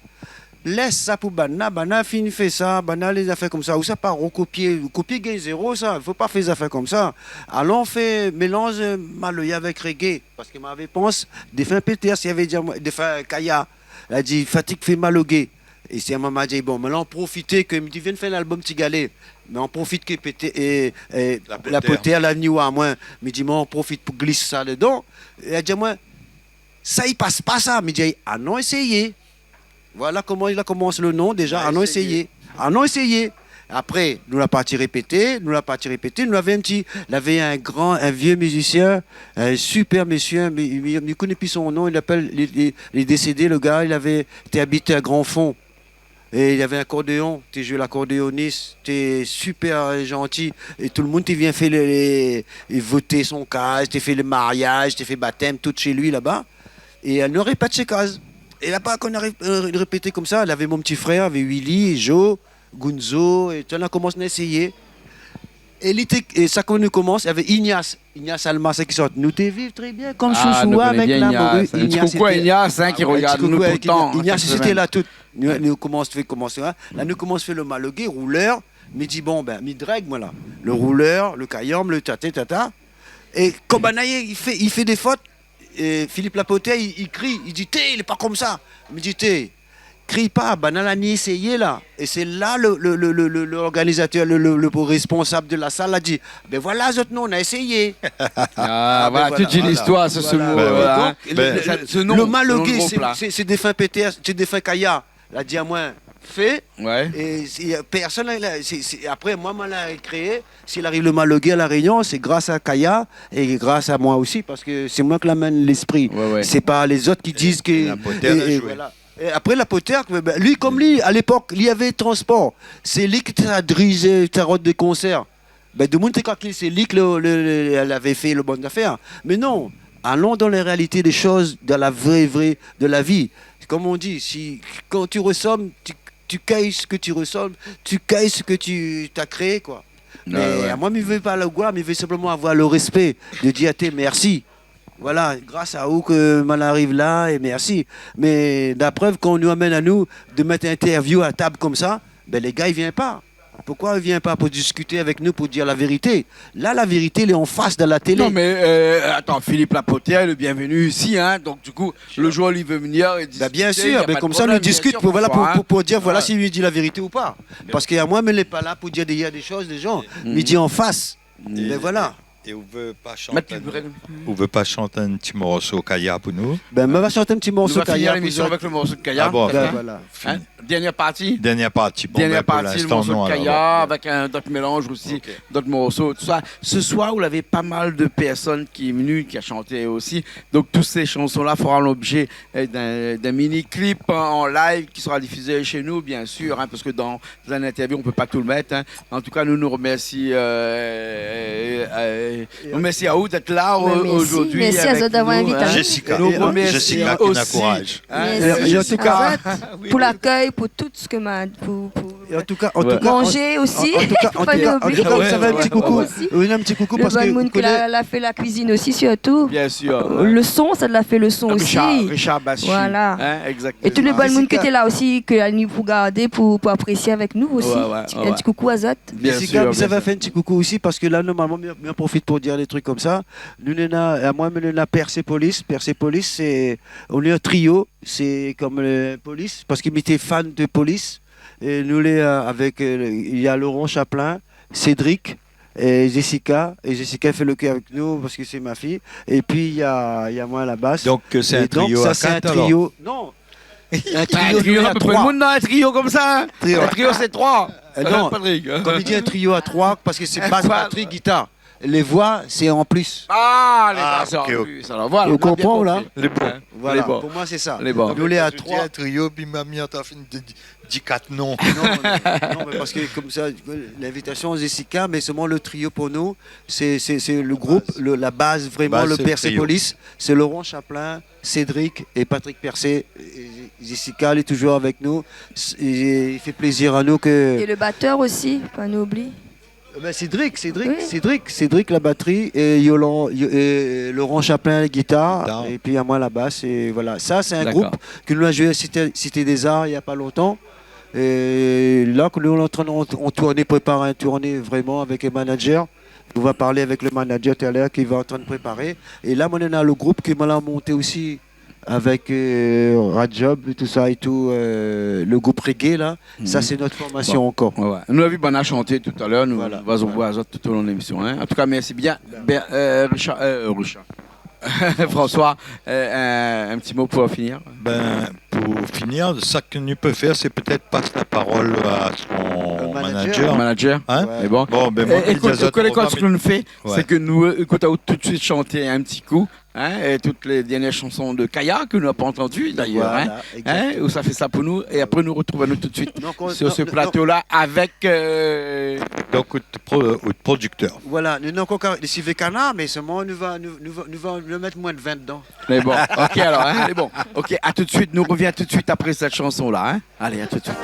lès sa pou banna, banna fine fé sa, banna lé zafèr konmsa, ou sa pa rokopié, kopié gingn zéro sa, fo pa fé zafèr konmsa. Alon fé mélanz, euh, maloya avèk reggae, parske moin lavé pans, défin Peters, li lavé di amoin, défin Kaya, la di, Patrick, fé malogé. É sé in moman, di, bon, mé la, an profit ke, mi di, vien fé in albom Tigalé. Mé an profit ke Pete-, é, é, Lapoter. Lapoter la ni oir amoin. Mi di, mé an profit pou glis sa dedan. É li di amoin, sa i pas pa sa. Mi di, anon éséyé. Voilà koman li la komans lo non déza, Anon éséyé. Anon éséyé. Apré, nou la parti répété, nou la parti répété, nou lavé in ti, lavé in gran, in vié mizisien, in sipèr mésyé, mi, mi, mi koné pi son non, li apèl, li, li, li lé désédé, lo gars, li lavé, té abit a Grand Fond. É li lavé in akordéon, té zoué lakordéonis, té sipèr zanti. É tout demoun té vien fé lé, lé, é voté son kaz, té fé lé mariaz, té fé batèm, tout shé li laba. É, euh, nou répèt shé kaz. É laba, kan nou la ré-, euh, répété konmsa, lavé mon ti frèr, lavé Willy, Jo, Gunzo, é tout, nou la komans éséyé. É li té, é sa, kan nou komans, lavé Ignace, Ignace Alma, sa ki sort. Nou té viv trè bien kom shoushou avèk la mori. Ah, nou koné bien Ignace, hein. Ignace, in ti koukou Ignace, hein, ki rogard anou toultan. Ignace, sété la tout. Nou, nou komans fé, komans, hein. La, nou komans fé lo malogé, roulèr. Mi di, bon, bin, mi drèg, moin la. Lo roulèr, lo kayanm, lo tata, tata. É kom banna i fé, i fé dé fot, é Philippe Lapoter, li, li kri, li di, té, lé pa konmsa. Mi di, té, kri pa, banna la ni éséyé la. É sé la lo, lo, lorganizatèr, lo, lo, lo responsab de la sal la di, bin voilà, zot non, nou la éséyé. Ah, voilà, tout in listoir su se mo, hein. Voilà. Donk, lo, lo, lo malogé, sé, sé, sé défin Peters, sé défin Kaya la di amoin, fé. Ouais. É sé, pèrsone la, sé, sé, apré, moin, moin la kréé. Si la ariv lo malogé La Rényon, sé gras a Kaya é gras a moin osi, parske sé moin ki la amenn léspri. Ouais, ouais. Sé pa lézot ki di ke, é, é voilà. É apré, Lapoter, bin, li, kom li, a lépok, li lavé transpor. Sé li ki té sa drizé, sa rod de konsèr. Bin, demoun té kroi ke sé li ki lo, lo, lo, lavé fé lo bon zafèr. Mé non, alon dan la réalité dé shoz, dan la vré, vré, de la vi. Kom on di, si, kan tu resèm, tu, tu cueilles ce que tu resèmes, tu cueilles ce que tu, t'as créé, koi. Ouais, ouais. Mé amoin, mi vé pa la gloir, mi vé sinpleman avoir lo réspé de dir até mèrsi. Voilà, gras a ou ke moin la ariv la, é mèrsi. Mé la prèv, kan nou amenn anou de mèt in interview a tab konmsa, bin, lé gars i vien pa. Poukoi i vien pa pou diskité avèk nou, pou dir la vérité ? La, la vérité, lé an fas dan la télé. Non, mé, euh, atann, Philippe Lapoter, lé bienvenu isi, hein. Donk, du kou, lo zour li vé vnir é diskité, na pa de problèm, bien sir, bien sir, bien sir, François, hein. Mé konmsa, nou diskit pou, voilà, pou, pou, pou dir, voilà, si li di la vérité ou pa. Parske amoin, mi lé pa la pou dir dèrièr dé shoz, dé zan. Mi di an fas. Bin voilà. É ou vé pa shant in, ou vé pa shant in ti morso Kaya pou nou ? Bin, mi sa shant in ti morso Kaya pou zot. Nou va finir lémisyon avèk lo morso de Kaya. Ah bon, anfin. Bin voilà. Hein ? Dernière partie. Dernière partie, bon, bin, pou linstan, non, alor, bon. Dernière partie, lo morso de Kaya, avèk in, d'ot mélanz osi, d'ot morso, tousa. Ok. Se soir, ou lavé pa mal de pèrsone ki lé venu, ki la shanté osi. Donk, tout sé shanson-la fera lobzé, euh, d'in, d'in mini clip an, an live ki sera difizé shé nou, bien sir, hein, parske dan, dan in interview, on peut pas tout mettre, hein. En tout cas, nous, nous remercions, euh, euh, Euh, nou mèrsi azot d'èt la zordi avèk nou, hein. Mèrsi. Mèrsi azot d'avoir invit anou. Jessica, hein, Jessica ki nou ankouraj. Mèrsi. É an tou ka, pou lakèy, pou tout sak ma, pou, pou manzé osi. Fo pa oubli. An tou ka, an tou ka, an tou ka, nou fé in ti koukou. Oui, in ti koukou parske bann moun ki la fé la kuizine osi, sirtou. Bien sûr, ouais. Le son, sa la fé le son osi. Richard, Richard Bachi. Voilà. Hein, exactement. É tout bann moun ki té la osi, ki la ni pou gardé, pou, pou apresié avèk nou osi. Ouais, ouais, ouais. In ti koukou azot. Bien sûr, bien sûr. Jessica, mi sa fé in ti koukou osi, parske la, normalman, mi, mi profit pou dir dé trik konmsa. Nou néna, amoin, mi néna Persépolis. Persépolis, sé, nou lé in trio, sé konm, euh, Police, parske mi té fan de Police. É nou lé, euh, avèk, euh, néna Laurent Chaplin, Cédric, é Jessica. É Jessica i fé le kèr avèk nou parske sé ma fiy. Épi néna, néna moin a la bas. Donk, euh, sé in trio a kat, alor ? Non. In trio, nou lé a troi. Trio, pa pou tout le moun, non, in trio konmsa, hein. Trio. In trio, sé troi. Euh, non. Patrick. Konm i di, in trio a troi, parske sé bas, batri, gitar. Lé voi, sé an plis. Ah, lé voi, sé an plis. Ah, ok, ok. Alor, voilà, nou la bien konpri. Ou konpran, la ? Lé bon. Hein ? Voilà, pou moin, sé sa. Lé bon. Donk, nou lé a troi. Ou di in trio, pi ma mi antan fine di, di kat non. Non, non, non, mé parske konmsa, l'invitasion, Jessica, mé solman le trio pou nou, sé, sé, sé le group, le, la baz, vréman, le Persépolis, sé Laurent Chaplin, Cédric é Patrick Persé. É Jessica, lé toujour avèk nou. É i fé plézir anou ke... É le batèr osi, pa nou oubli. Eh ben, Cédric, Cédric, oui. Cédric, Cédric, la batri, é Yolan-, Yo-, é Laurent Chaplin, la gitar, gitar, épi amoin, la bas, é voilà. Sa, sé in group ke nou la zoué Cité, Cité des Arts, néna pa lontan. Dakor. É la, ke nou lé antrin, an, an tourné, prépar in tourné vréman avèk in manager. Nou va parl avèk le manager talèr ki lé antrin préparé. É la, moin néna le group ke moin la monté osi avèk, euh, Radjob, tousa é tout, euh, le group reggae, la. Sa, sé nout formasion ankor. Bon. Ouais, ouais. Nou la vi banna shanté talèr, nou va voir azot tout o lon de lémision, hein. Voilà. An tou ka, mèrsi bien. Ben, euh, Richard, euh, Richard. François, euh, in, in ti mo pou finir. Ben, pou finir, sak nou pé fèr, sé pétèt pas la parol a son manager. Le manager. Manager. Hein ? Ouais. Mé bon. Bon, ben, moin, ékout, sak nou fé, sé ke nou, euh, ékout, nou va tout suit shanté in ti kou, hein, é tout lé dernièr shanson de Kaya ke nou la pa antandi, d'ayèr, hein. Voilà, exactement. Hein, ou sa fé sa pou nou, é apré, nou artrouv anou tout suit sur ce plateau-là avèk, euh, donk, out pro-, out produktèr. Voilà, nou néna ankor ka-, lé sivé kanar, mé solman nou va, nou, nou va, nou va, nou va mèt moin de vin dedan. Mé bon, ok alor, hein, mé bon. Ok, à tout de suite, nou rovien tout de suite apré sèt shanson-la, hein. Alé, à tout de suite.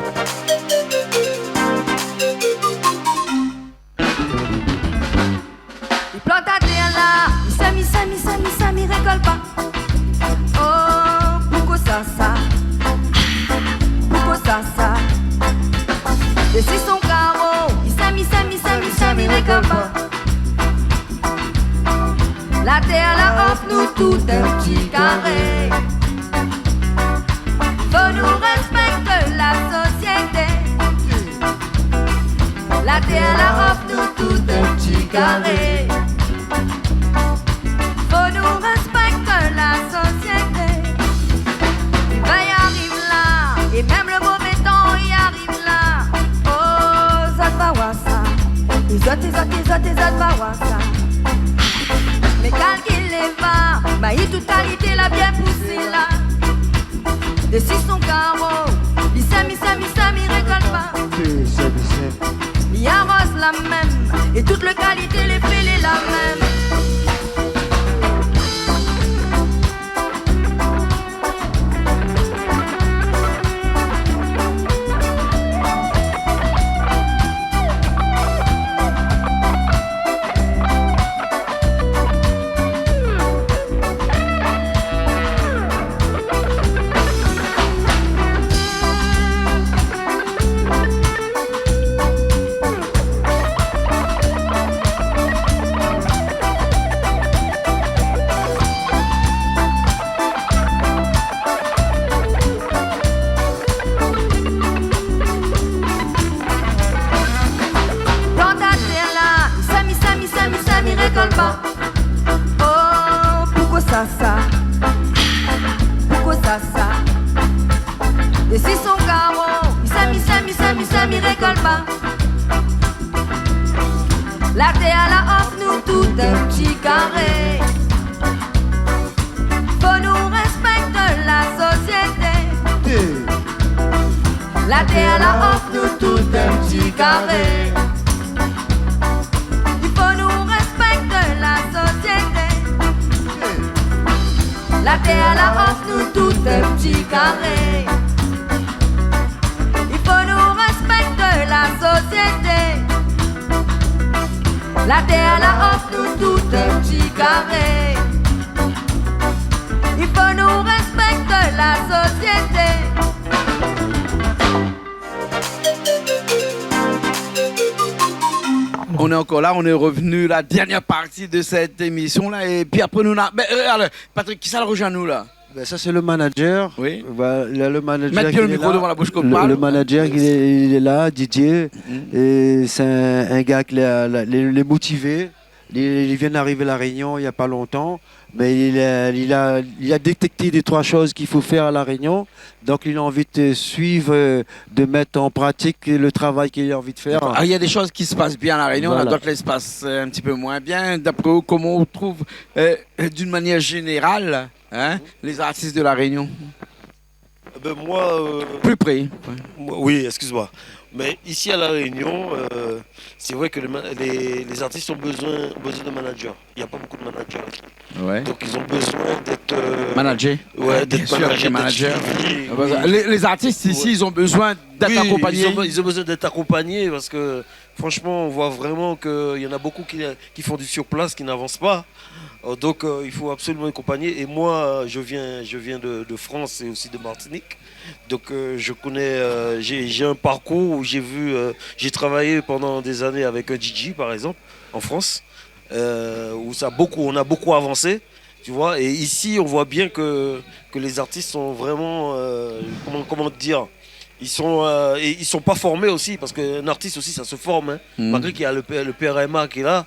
Li plant atèr la, li sèm, li sèm, li sèm, li sèm, li rékolt pa. Oh, poukosa sa ? Poukosa sa ? Dési son karo, li sèm, li sèm, li sèm, li sèm, li rékolt pa. La tèr la ofr nou tout in ti karé. Fo nou rèspèk la sosiété. La tèr la ofr nou tout in ti karé. Fo nou rèspèk la sosiété. Livèr i ariv la, é mèm le mové tan i ariv la. Oh, zot va voir sa. É zot, é zot, é zot, é zot va voir sa. Mé kalkil lé va, mayi tout kalité la bien pousé la. Dési son karo, li sèm, li sèm, li sèm, li rékolt pa. Li sèm, li sèm. Li aroz la mèm, é tout le kalité lé félé la mèm. Plant atèr la, li sèm, li sèm, li sèm, li sèm, li rékolt pa. Oh, poukosa sa ? Poukosa sa ? Dési son karo, li sèm, li sèm, li sèm, li sèm, li rékolt pa. La tèr la ofr nou tout in ti karé. Fo nou rèspèk la sosiété. La tèr la ofr nou tout in ti karé. I fo nou rèspèk Tèr la ofr nou tout in ti karé. I fo nou rèspèk la sosiété. La tèr la ofr nou tout in ti karé. I fo nou rèspèk la sosiété. On est encore là, on est revenu, la dernière partie de cette émission-là, et puis après, nous, on a, ben, euh, alors, Patrick, qui ça le rejoint nous, là ? Ben, ça, c'est le manager. Oui. Voilà, le manager qui est là. Mets bien le micro devant la bouche quand on parle. Le manager, il est, il est là, Didier. Mhm. Et c'est un, un gars qui l'a, l'a, les, les motivé. Il, il vient d'arriver à La Réunion il y a pas longtemps, mais il a, il a, il a détecté deux, trois choses qu'il faut faire à La Réunion. Donc, il a envie de suivre, euh, de mettre en pratique le travail qu'il a envie de faire. Ah, il y a des choses qui se passent bien à La Réunion, voilà. Là, d'autres, là, se passent, euh, un petit peu moins bien. D'après vous, comment on trouve, euh, d'une manière générale, hein, les artistes de La Réunion ? Eh ben, moi, euh, plus près. Moi, oui, excuse-moi. Mais ici à La Réunion, euh, c'est vrai que le ma-, les, les artistes ont besoin, besoin de managers. Il y a pas beaucoup de managers ici. Ouais. Donc, ils ont besoin d'être, euh, managés. Ouais, d'être managés, d'être suivis. Ah, bien sûr, que manager. Ah, bah, les, les artistes ici, ils ont besoin d'être accompagnés. Oui, ils ont, ils ont besoin d'être accompagnés parce que, franchement, on voit vraiment qu'il y en a beaucoup qui, qui font du sur place, qui n'avancent pas. Euh, donc, euh, il faut absolument accompagner. Et moi, euh, je viens, je viens de, de France et aussi de Martinique. Donc, euh, je connais, euh, j'ai, j'ai un parcours où j'ai vu, euh, j'ai travaillé pendant des années avec un D J, par exemple, en France, euh, où ça a beaucoup, on a beaucoup avancé, tu vois. Et ici, on voit bien que, que les artistes sont vraiment, euh, comment, comment dire, ils sont, euh, et ils sont pas formés aussi, parce qu'un artiste aussi, ça se forme, hein. Mhm. Malgré qu'il y a le P-, le P R M A qui est là,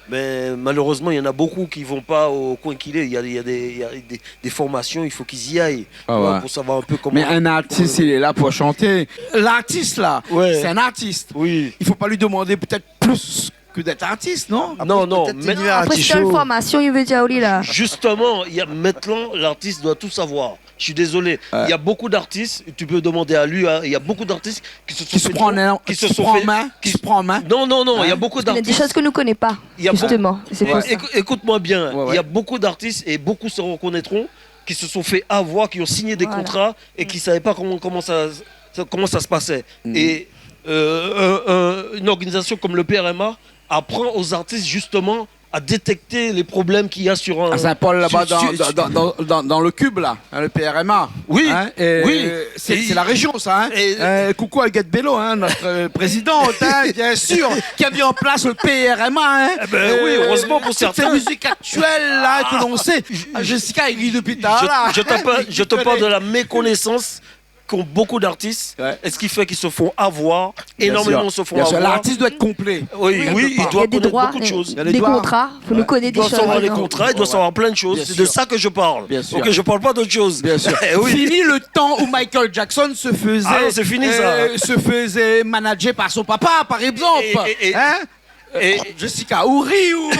mais malheureusement, il y en a beaucoup qui vont pas au coin qu'il est. Il y a, il y a des, il y a des, des formations, il faut qu'ils y aillent, tu vois, pour savoir un peu comment. Ah ouais. Mais un artiste, il est là pour chanter. L'artiste, là, c'est un artiste. Ouais. Oui. Il faut pas lui demander peut-être plus que d'être artiste, non ? Non, non, mais après, c'est une formation, il veut dire, oui, là. Justement, il y a, maintenant, l'artiste doit tout savoir. Je suis désolé. Ouais. Il y a beaucoup d'artistes, tu peux demander à lui, hein, il y a beaucoup d'artistes qui se sont fait, qui se sont fait, qui se prend en main, qui se prend en main. Non, non, non, il y a beaucoup d'artistes. Hein ? Parce qu'il y a des choses que nous connaît pas, justement. Il y a beaucoup, c'est pour ça. Ouais. Écou-, écoute-moi bien. Ouais, ouais. Il y a beaucoup d'artistes et beaucoup se reconnaîtront qui se sont fait avoir, qui ont signé des contrats et qui savaient pas comment, comment ça, ça, comment ça se passait. Mhm. Et, euh, un, un, une organisation comme le P R M A apprend aux artistes, justement, à détecter les problèmes qu'il y a sur un, sur, sur, sur... À Saint-Paul, là-bas, dans, dans, dans, dans, dans le cube, là, hein, le P R M A. Oui, oui. Hein, et, euh, c'est, c'est la région, ça, hein. Et, euh, coucou à Huguette Bello, hein, notre, euh, présidente, hein, bien sûr, qui a mis en place le P R M A, hein. Eh ben oui, heureusement pour certains. Euh, toutes ces musiques actuelles, là, que l'on sait. Ah, Jessica, il rit depuis tout à l'heure, là. Je, je te parle, je te parle de la méconnaissance qu'ont beaucoup d'artistes, et ce qui fait qu'ils se font avoir, énormément se font avoir. Bien sûr. Bien sûr. L'artiste doit être complet. Oui, oui, il doit connaître beaucoup de choses. Il y a des droits. Il y a des droits. Des contrats, faut nous connaître des choses. Il doit savoir les contrats, il doit savoir plein de choses. Bien sûr. C'est de ça que je parle. Bien sûr. Ok, je parle pas d'autre chose. Bien sûr. Eh oui. Fini le temps où Michael Jackson se faisait, ah non, c'est fini, ça, euh, se faisait manager par son papa, par exemple. Et, et, et, hein ? Et Jessica, ou ri, ou...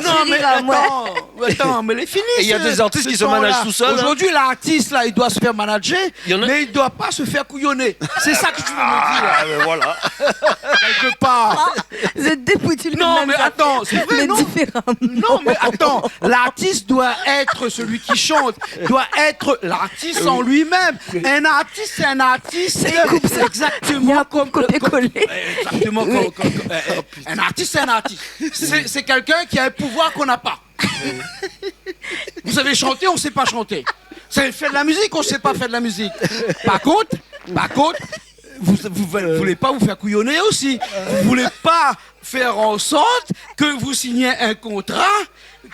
Non, mais attends, attends, mais les finis, ce temps-là. Et il y a des artistes qui se managent tout seuls, hein. Aujourd'hui, l'artiste, là, il doit se faire manager, mais il doit pas se faire couillonner. Il y en a. C'est ça que tu veux me dire. Ah, mais voilà. Quelque part. Ah, vous êtes défoutus, le... Non, mais attends, c'est vrai, non ? Mais différemment. Non, mais attends, l'artiste doit être celui qui chante, doit être l'artiste en lui-même. Un artiste, c'est un artiste. Et il coupe ça. Exactement comme, comme, copier-coller. Exactement comme, comme, comme, euh, euh, Un artiste, c'est un artiste. C'est, c'est quelqu'un qui a un pouvoir qu'on n'a pas. Vous savez chanter, on sait pas chanter. Vous savez faire de la musique, on sait pas faire de la musique. Par contre, par contre, vous, vous, vous voulez pas vous faire couillonner aussi. Vous voulez pas faire en sorte que vous signiez un contrat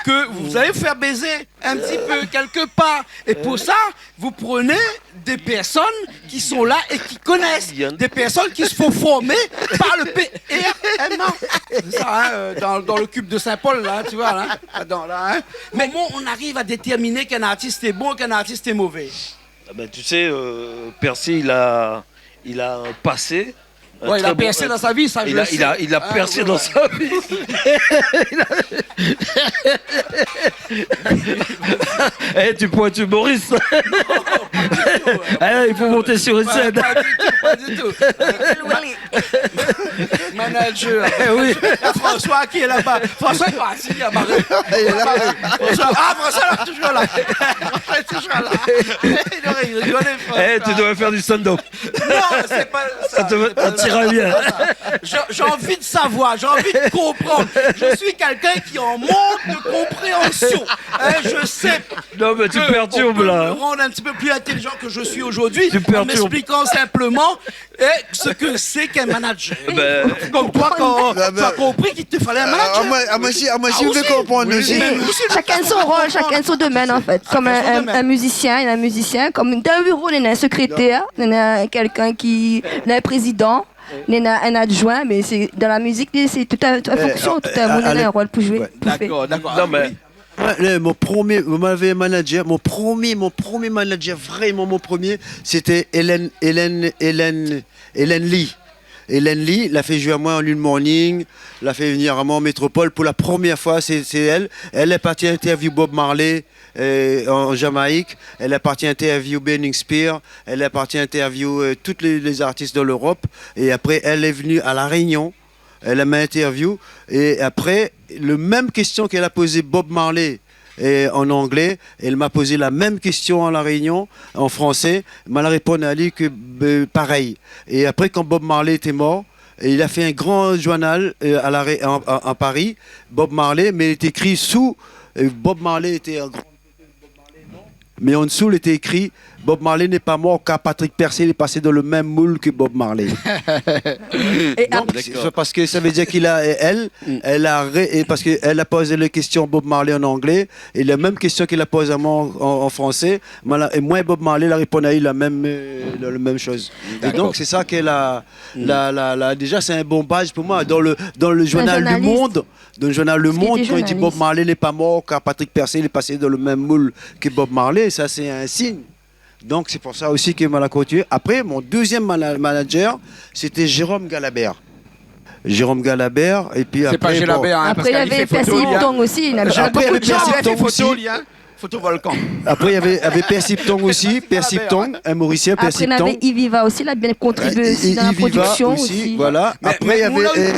que vous allez vous faire baiser un petit peu quelque part. Et pour ça, vous prenez des personnes qui sont là et qui connaissent, des personnes qui se font former par le P R M A. C'est ça, hein, euh, dans, dans le cube de Saint-Paul, là, tu vois, là, là-dedans, là, hein. Comment on arrive à déterminer qu'un artiste est bon, qu'un artiste est mauvais ? Ah ben, tu sais, euh, Percy, il a, il a un passé. Ouais, il a percé dans sa vie, ça, je le sais. Il a, il a, il a percé dans sa vie. Eh, tu pourrais être humoriste. Ah, il faut monter sur une scène. Pas du tout, pas du tout. Manager. Eh oui. François qui est là-bas. François est parti, il a barré. Il est là. François, ah, François, là, toujours là. François est toujours là. Il aurait rigolé, François. Eh, tu devrais faire du stand-up. Non, c'est pas ça, c'est pas ça. Ça te, ça t'ira bien. Je, j'ai envie de savoir, j'ai envie de comprendre. Je suis quelqu'un qui a un manque de compréhension. Hein, je sais que on peut me rendre un petit peu plus intelligent que je suis aujourd'hui en m'expliquant simplement, eh, ce que c'est qu'un manager. Non, mais tu perturbes là. Eh ben, comme toi, quand tu as compris qu'il te fallait un manager. Ah, ben, ah, moin, ah, moin, si, ah, moin, si ou vé konprann osi. Oui, mais nous aussi, nous avons besoin de comprendre. Chacun son rôle, chacun son domaine, en fait. Chacun son domaine. Comme un, un, un musicien, il a un musicien, comme dans un bureau, il y a un secrétaire, il y a quelqu'un qui, il y a un président, il y a un adjoint, mais c'est, dans la musique, c'est tout à, tout à fonction, tout à, euh, tout le monde a un rôle pour jouer, pour faire. D'accord, d'accord. Non, mais oui. Ouais, le, mon premié, moin lavé manager, mon premié, mon premié manager, vréman mon premié, sété Hélène, Hélène, Hélène, Hélène Lee. Hélène Lee, la fé zoué amoin an Lune Morning, la fé vnir amoin an Métropole pou la premièr foi, sé, sé èl. Èl la parti interview Bob Marley, euh, an, an Jamaïk, èl la parti interview Burning Spear, èl la parti interview, euh, tout lé, lé zartis dan l'Europe, é apré, èl lé vni a La Réunion, èl la m'a interview, é apré, le mèm késtion k'èl la pozé Bob Marley, euh, an anglé, èl m'a pozé la mèm késtion a La Réunion, an fransé, ma la réponn ali ke, euh, parèy. É apré, kan Bob Marley lété mor, é li la fé in gran journal, euh, a La Ré-, an, an, an Paris, Bob Marley, mé li lété ékri sou, euh, Bob Marley lété in gran Mé an dsou, lété ékri, Bob Marley n'est pas mort car Patrick Persée lé pasé dan le mèm moul ke Bob Marley. É donk, sé parske sa vé dir k'èl la, èl, èl la ré-, é parske èl la poz lé késtion Bob Marley an anglé, é la mèm késtion k'èl la poz amoin an, an, an fransé, moin la, é moin, Bob Marley la réponn ali la mèm, euh, le, le mèm shoz. É donk, sé sa k'èl la, la, la, la, déza, sé in bon baz pou moin. Dan le, dan le journal Le Monde, dan le journal Le Monde, kan li di Bob Marley n'est pas mort car Patrick Persée lé pasé dan le mèm moul ke Bob Marley, sa sé in sign. Donk sé pou sa osi ke moin la kontinié. Apré, mon dézièm mana-, manager, sété Jérôme Galabert. Jérôme Galabert, épi apré, bon. Sé pa Jalabert, hein, parske li fé foto, li, hein. Apré, navé Percy Hipton osi, li navé bokou de job. Jalabert, li fé foto, li, hein. Photo volcan. Apré, navé, navé Percy Hipton osi, Percy Hipton, in Morisien, Percy Hipton. Apré, navé Yves Viva osi, la bien kontribié osi dan la prodiksion osi. Voilà. Mé, apré, navé, euh,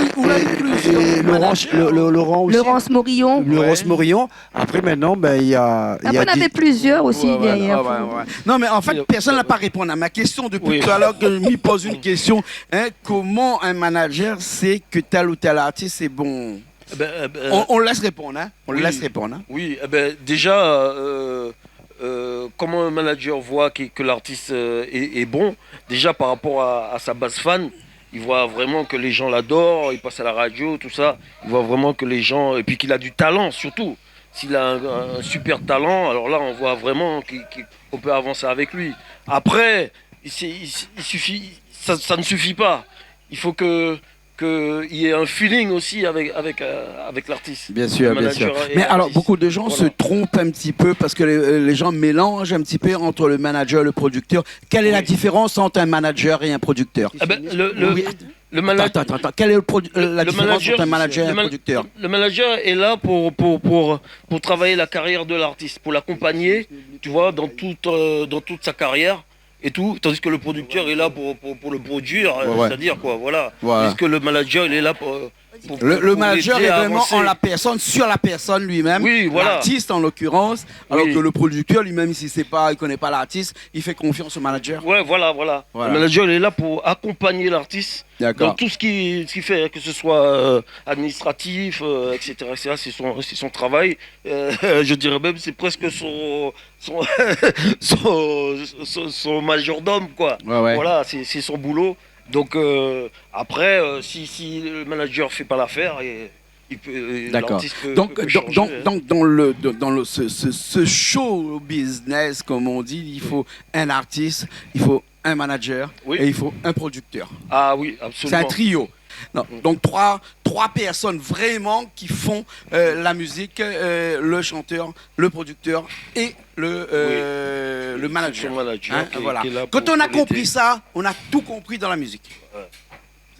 euh, Laurent, le, le, Laurent osi. Laurence Morillon. Laurence Morillon. Apré, mintnan, bin, na, na... Apré, navé plizièr osi dèrièr. Ouais, ouais. Non, mé an fèt, pèrsone la pa réponn a mon késtion dopi talèr ke mi poz in késtion, hein, koman in manager i sé ke tèl ou tèl artis lé bon ? Eh ben, eh ben, on, on laisse répondre, hein. On laisse répondre, hein. Oui, eh ben, déjà, euh, euh, comment un manager voit que, que l'artiste, euh, est, est bon, déjà par rapport à, à sa base fan, il voit vraiment que les gens l'adorent, il passe à la radio, tout ça, il voit vraiment que les gens, et puis qu'il a du talent surtout. S'il a un, un super talent, alors là, on voit vraiment qu'il, qu'il, qu'on peut avancer avec lui. Après, il, c'est, il, il suffit, ça, ça ne suffit pas. Il faut que, que il y ait un feeling aussi avec, avec, euh, avec l'artiste. Bien sûr, bien sûr. Le manager et l'artiste. Mais alors, beaucoup de gens se trompent un petit peu parce que les, les gens mélangent un petit peu entre le manager et le producteur. Quelle est la différence entre un manager et un producteur ? Oui. Eh ben, le, le, le mana-, attends, attends, attends. Quelle est le produ-, euh, la différence entre un manager et un producteur ? Le, le manager, le man-, le manager est là pour, pour, pour, pour travailler la carrière de l'artiste, pour l'accompagner, tu vois, dans toute, euh, dans toute sa carrière et tout, tandis que le producteur est là pour, pour, pour le produire, euh, c'est-à-dire quoi, voilà. Voilà. Puisque le manager, il est là pour, euh, pour, pour, pour l'aider à avancer. Le, le manager est vraiment en la personne, sur la personne lui-même, l'artiste en l'occurrence, alors que le producteur lui-même, si c'est pas, il connaît pas l'artiste, il fait confiance au manager. Ouais, voilà, voilà. Voilà. Le manager, il est là pour accompagner l'artiste dans tout ce qu'il, ce qu'il fait, hein, que ce soit, euh, administratif, euh, et cetera, et cetera. C'est son, c'est son travail. Euh, je dirais même, c'est presque son, son, son, son, son majordome, quoi. Ouais, ouais. Voilà, c'est, c'est son boulot. Donc, euh, après, euh, si, si le manager fait pas l'affaire, et il peut, euh, l'artiste peut, peut, peut changer, hein. D'accord. Donc, donc, donc, donc, dans le, de-, dans le, ce, ce, ce show business, comme on dit, il faut un artiste, il faut un manager et il faut un producteur. Ah oui, absolument. C'est un trio. Non, donc trois, trois personnes vraiment qui font, euh, la musique, euh, le chanteur, le producteur et le, euh, le manager. Oui, c'est son manager qui, qui est là pour, pour l'aider. Hein, voilà. Quand on a compris ça, on a tout compris dans la musique. Ouais.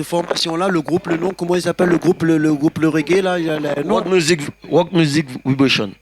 se formasion-la, le group, le non, koman i apèl le group, le, le group, le reggae, la, i na in non. Rock Music, Rock Music Vibration.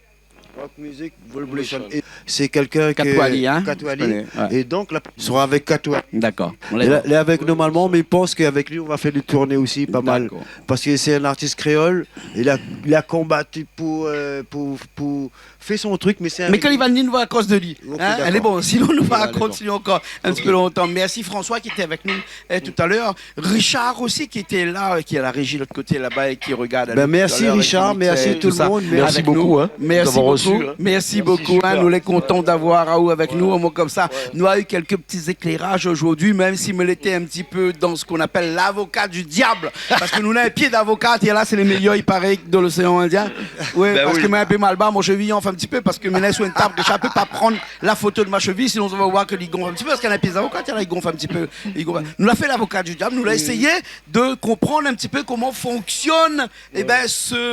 Rock Music Vibration. Vibration. É sé kèlkin ke Katwali, in ? Katwali. Ou koné, oué. É donk, la, sra avèk Katwali. Dakor. É la, lé avèk nou normalman, mé mi pans k'avèk li, nou va fé dé tourné osi, pa mal. Dakor. Parske sé in artis kréol, li la, li la konbati pou, eu, pou, pou fé son trik, mé sé in... Mé kan li va vni, nou va akoz de li. Ok, dakor. Alé, bon, sinon nou va kontinié ankor in ti pé lontan. Mèrsi François ki lété avèk nou, eu, talèr. Richard osi ki lété la, eu, ki lé a la réji lot koté laba é ki rogard anou talèr avèk Jean-Michel, tousa. Bin, mèrsi Richard, mèrsi tout le moun, mèrsi. Mèrsi bokou, in, de nous avoir reçus, in. Mèrsi bokou, in, nou lé kontan d'avoir aou avèk nou, in, konmsa. Nou la u kèlk ti zékléraz zordi, mèm si moin lété in ti pé dan sak i apèl lavoka di diab. Parske nou néna in pié davoka, é la, sé lé méyèr, i paré, dan loséan Indien. Oué, bin parske moin lé in pé malbar, mon sheviy i anfl in ti pé, parske mi lé sou in tab, déza mi pé pa pran la foto de ma sheviy, sinon zot va voir ke li gonf in ti pé, parske néna in pié davoka, tiens, la, li gonf in ti pé, li gonf. Nou la fé lavoka di diab, nou la éséyé de konprann in ti pé koman i fonksionn, é bin, se,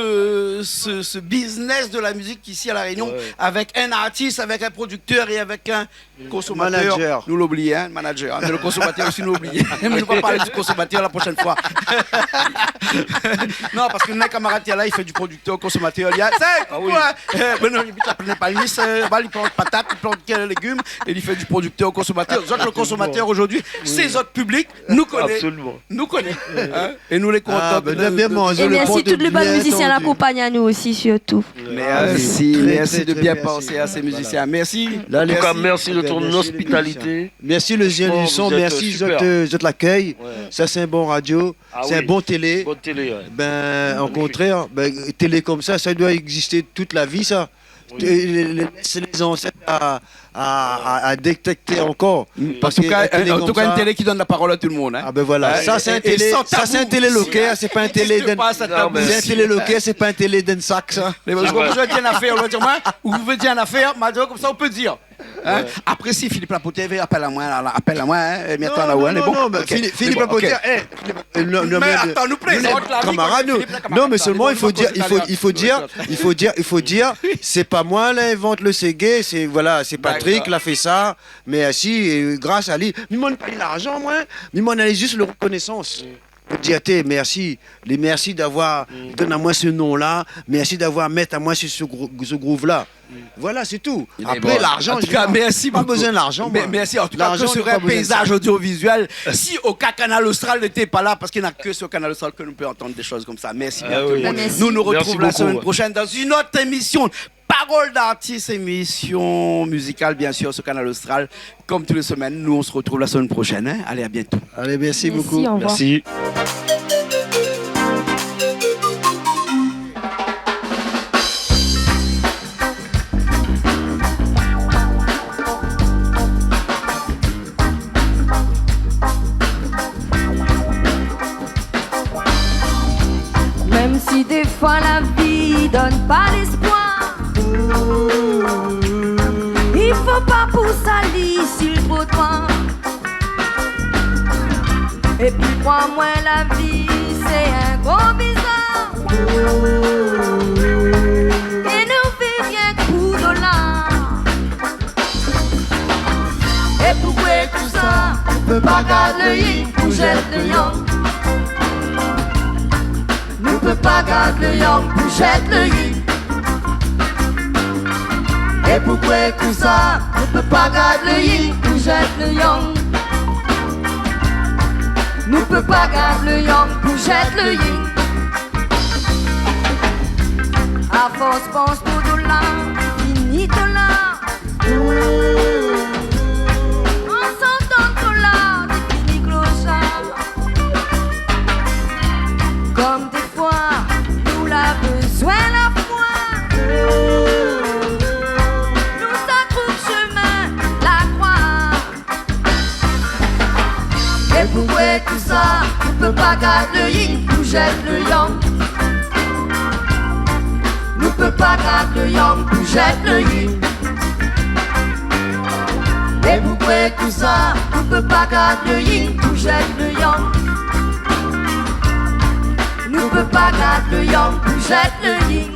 se, se business de la mizik isi a La Rényon, avèk in artis, avèk in prodiktèr é avèk in konsomatèr. Manager. Nou la oublié, in, manager, in, mé le konsomatèr osi, nou la oublié. Mé nou va parl di konsomatèr la proshèn foi. Non, parske nout kamarad, la, li fé di prodiktèr o konsomatèr, li a, sé, ah oui, koi, eu, mé non, li abit la Plaine Palmiste, eu, ba, li plant patat, li plant kèl légim, é li fé di prodiktèr o konsomatèr. Zot, le konsomatèr zordi, sé zot piblik, nou koné. Absolument. Nou koné, in, é nou lé kontan. Ah, bin, de, bien manzé, é le mèrsi pont tout lé bon mizisien la konpagn anou osi, sirtou. Mèrsi, mèrsi de bien pansé a sé mizisien. Mèrsi. Voilà. An tou ka, mèrsi de ton ospitalité. Mèrsi le zin du son, mèrsi zot, eu, zot lakèy. Oué. Sa sé in bon radio, sé in bon télé. Ah oui. Bonne télé, oué. Bin, o kontrèr, bin, télé konmsa, sa i doi égzisté tout la vi, sa. Oui. É lé, lé, sé lé zansèt a, a, a, a détèkté ankor. An tou ka, in télé konmsa, in télé ki donn la parol a tout le moun, in. Ah bin voilà. Sa sé in télé, sa sé in télé loker, sé pa in télé d'in, sé in télé loker, sé pa in télé d'in sak, sa. Mé parske ou vé dir in afèr, ou vé dir in afèr, ma di konmsa, ou pé dir. In ? Oué. Apré, si Philippe Lapotière i vé, apèl amoin, la, la, apèl amoin, in, é mi atann aou, in, lé bon ? Non, non, non, mé Philippe, Philippe Lapotière, é, nou lé kamarad, nou. Non, mé solman, i fo dir, i fo, i fo dir, i fo dir, i fo dir, sé pa moin la invant le seggae, sé, voilà, sé Patrick la fé sa, mèrsi, é gras a li. Mi domann pa larzan, moin, mi domann zis le rekonésans. Pou dir, té, mèrsi. Lé mèrsi d'avoir donn amoin se non-la. Mèrsi d'avoir mèt amoin su se grou-, se groove-la. Voilà, sé tou. Apré, larzan, an tou ka, mèrsi bokou. Pa bezoin larzan, moin. Mèrsi. An tou ka, larzan, ke sré in péizaz odiovizuèl si oka Kanal Austral lété pa la, parske na ke su Kanal Austral ke nou pé antann dé shoz konmsa. Mèrsi bien tout le moun. Ah oui. Mèrsi. Nou nou retrouv la semèn proshèn dan in ot émision. Parole d'artiste, émission musicale, bien sûr, sur Kanal Austral. Comme toutes les semaines, nous, on se retrouve la semaine prochaine, hein. Allez, à bientôt. Allez, merci beaucoup. Merci, au revoir. Merci. Mèm si défoi la vi i donn pa léspoir, i fo pa pou sali si le trottoir. Épi pou moin la vi sé in gro bizar. É nou viv rienk pou dolar. É pou koué tousa, nou pé pa gard le yin pou zèt le yang. Nou pé pa gard le yang pou zèt le yin. É pou koué tousa, nou pé pa gard le yin pou zèt le yang. Nou pé pa gard le yang pou zèt le yin. Afors pans pou dolar, fini dolar. An santan dolar, défini kloshar. Kom défoi nou la bezoin lafoi, nou sa trouv shemin lakroi. É pou koué tousa, nou pé pa pa gard le yin pou zèt le yang. Nou pé pa gard le yang pou zèt le yin. É poukwé tousa, nou pé pa gard le yin pou zèt le yang? Nou pé pa gard le yang pou zèt le yin.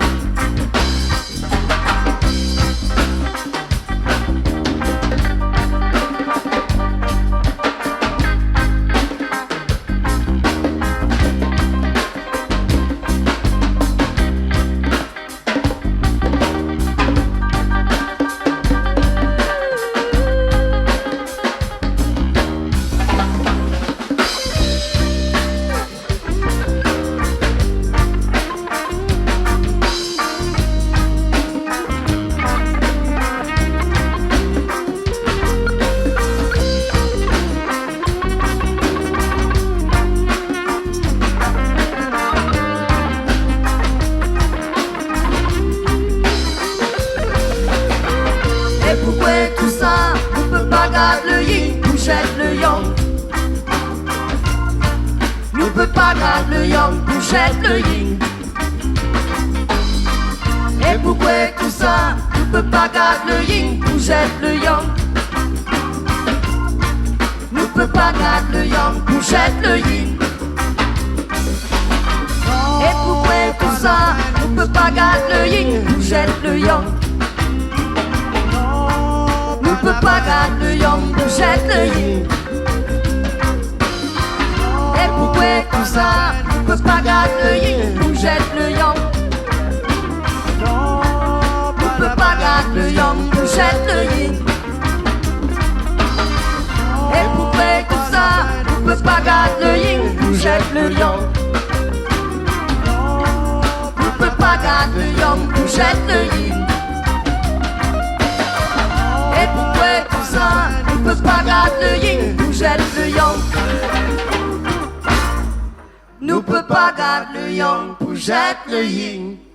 É poukwé tousa, nou pé pa gard le yin pou zèt le yang? Nou pé pa gard le yang pou zèt le yin. É poukwé tousa, nou pé pa gard le yin pou zèt le yang? Nou pé pa gard le yang pou zèt le yin. É poukwé tousa, nou pé pa gard le yin pou zèt le yang? Nou pé pa gard le yang pou zèt le yin. É poukwé tousa, nou pé pa gard le yin pou zèt le yang? Nou pé pa gard le yang pou zèt le yin. É poukwé tousa, nou pé pa gard le yin pou zèt le yang? Nou pé pa gard le yang pou zèt le yin. É poukwé tousa, nou pé pa gard le yin pou zèt le yang? Nou pé pa gard le yang pou zèt le yin.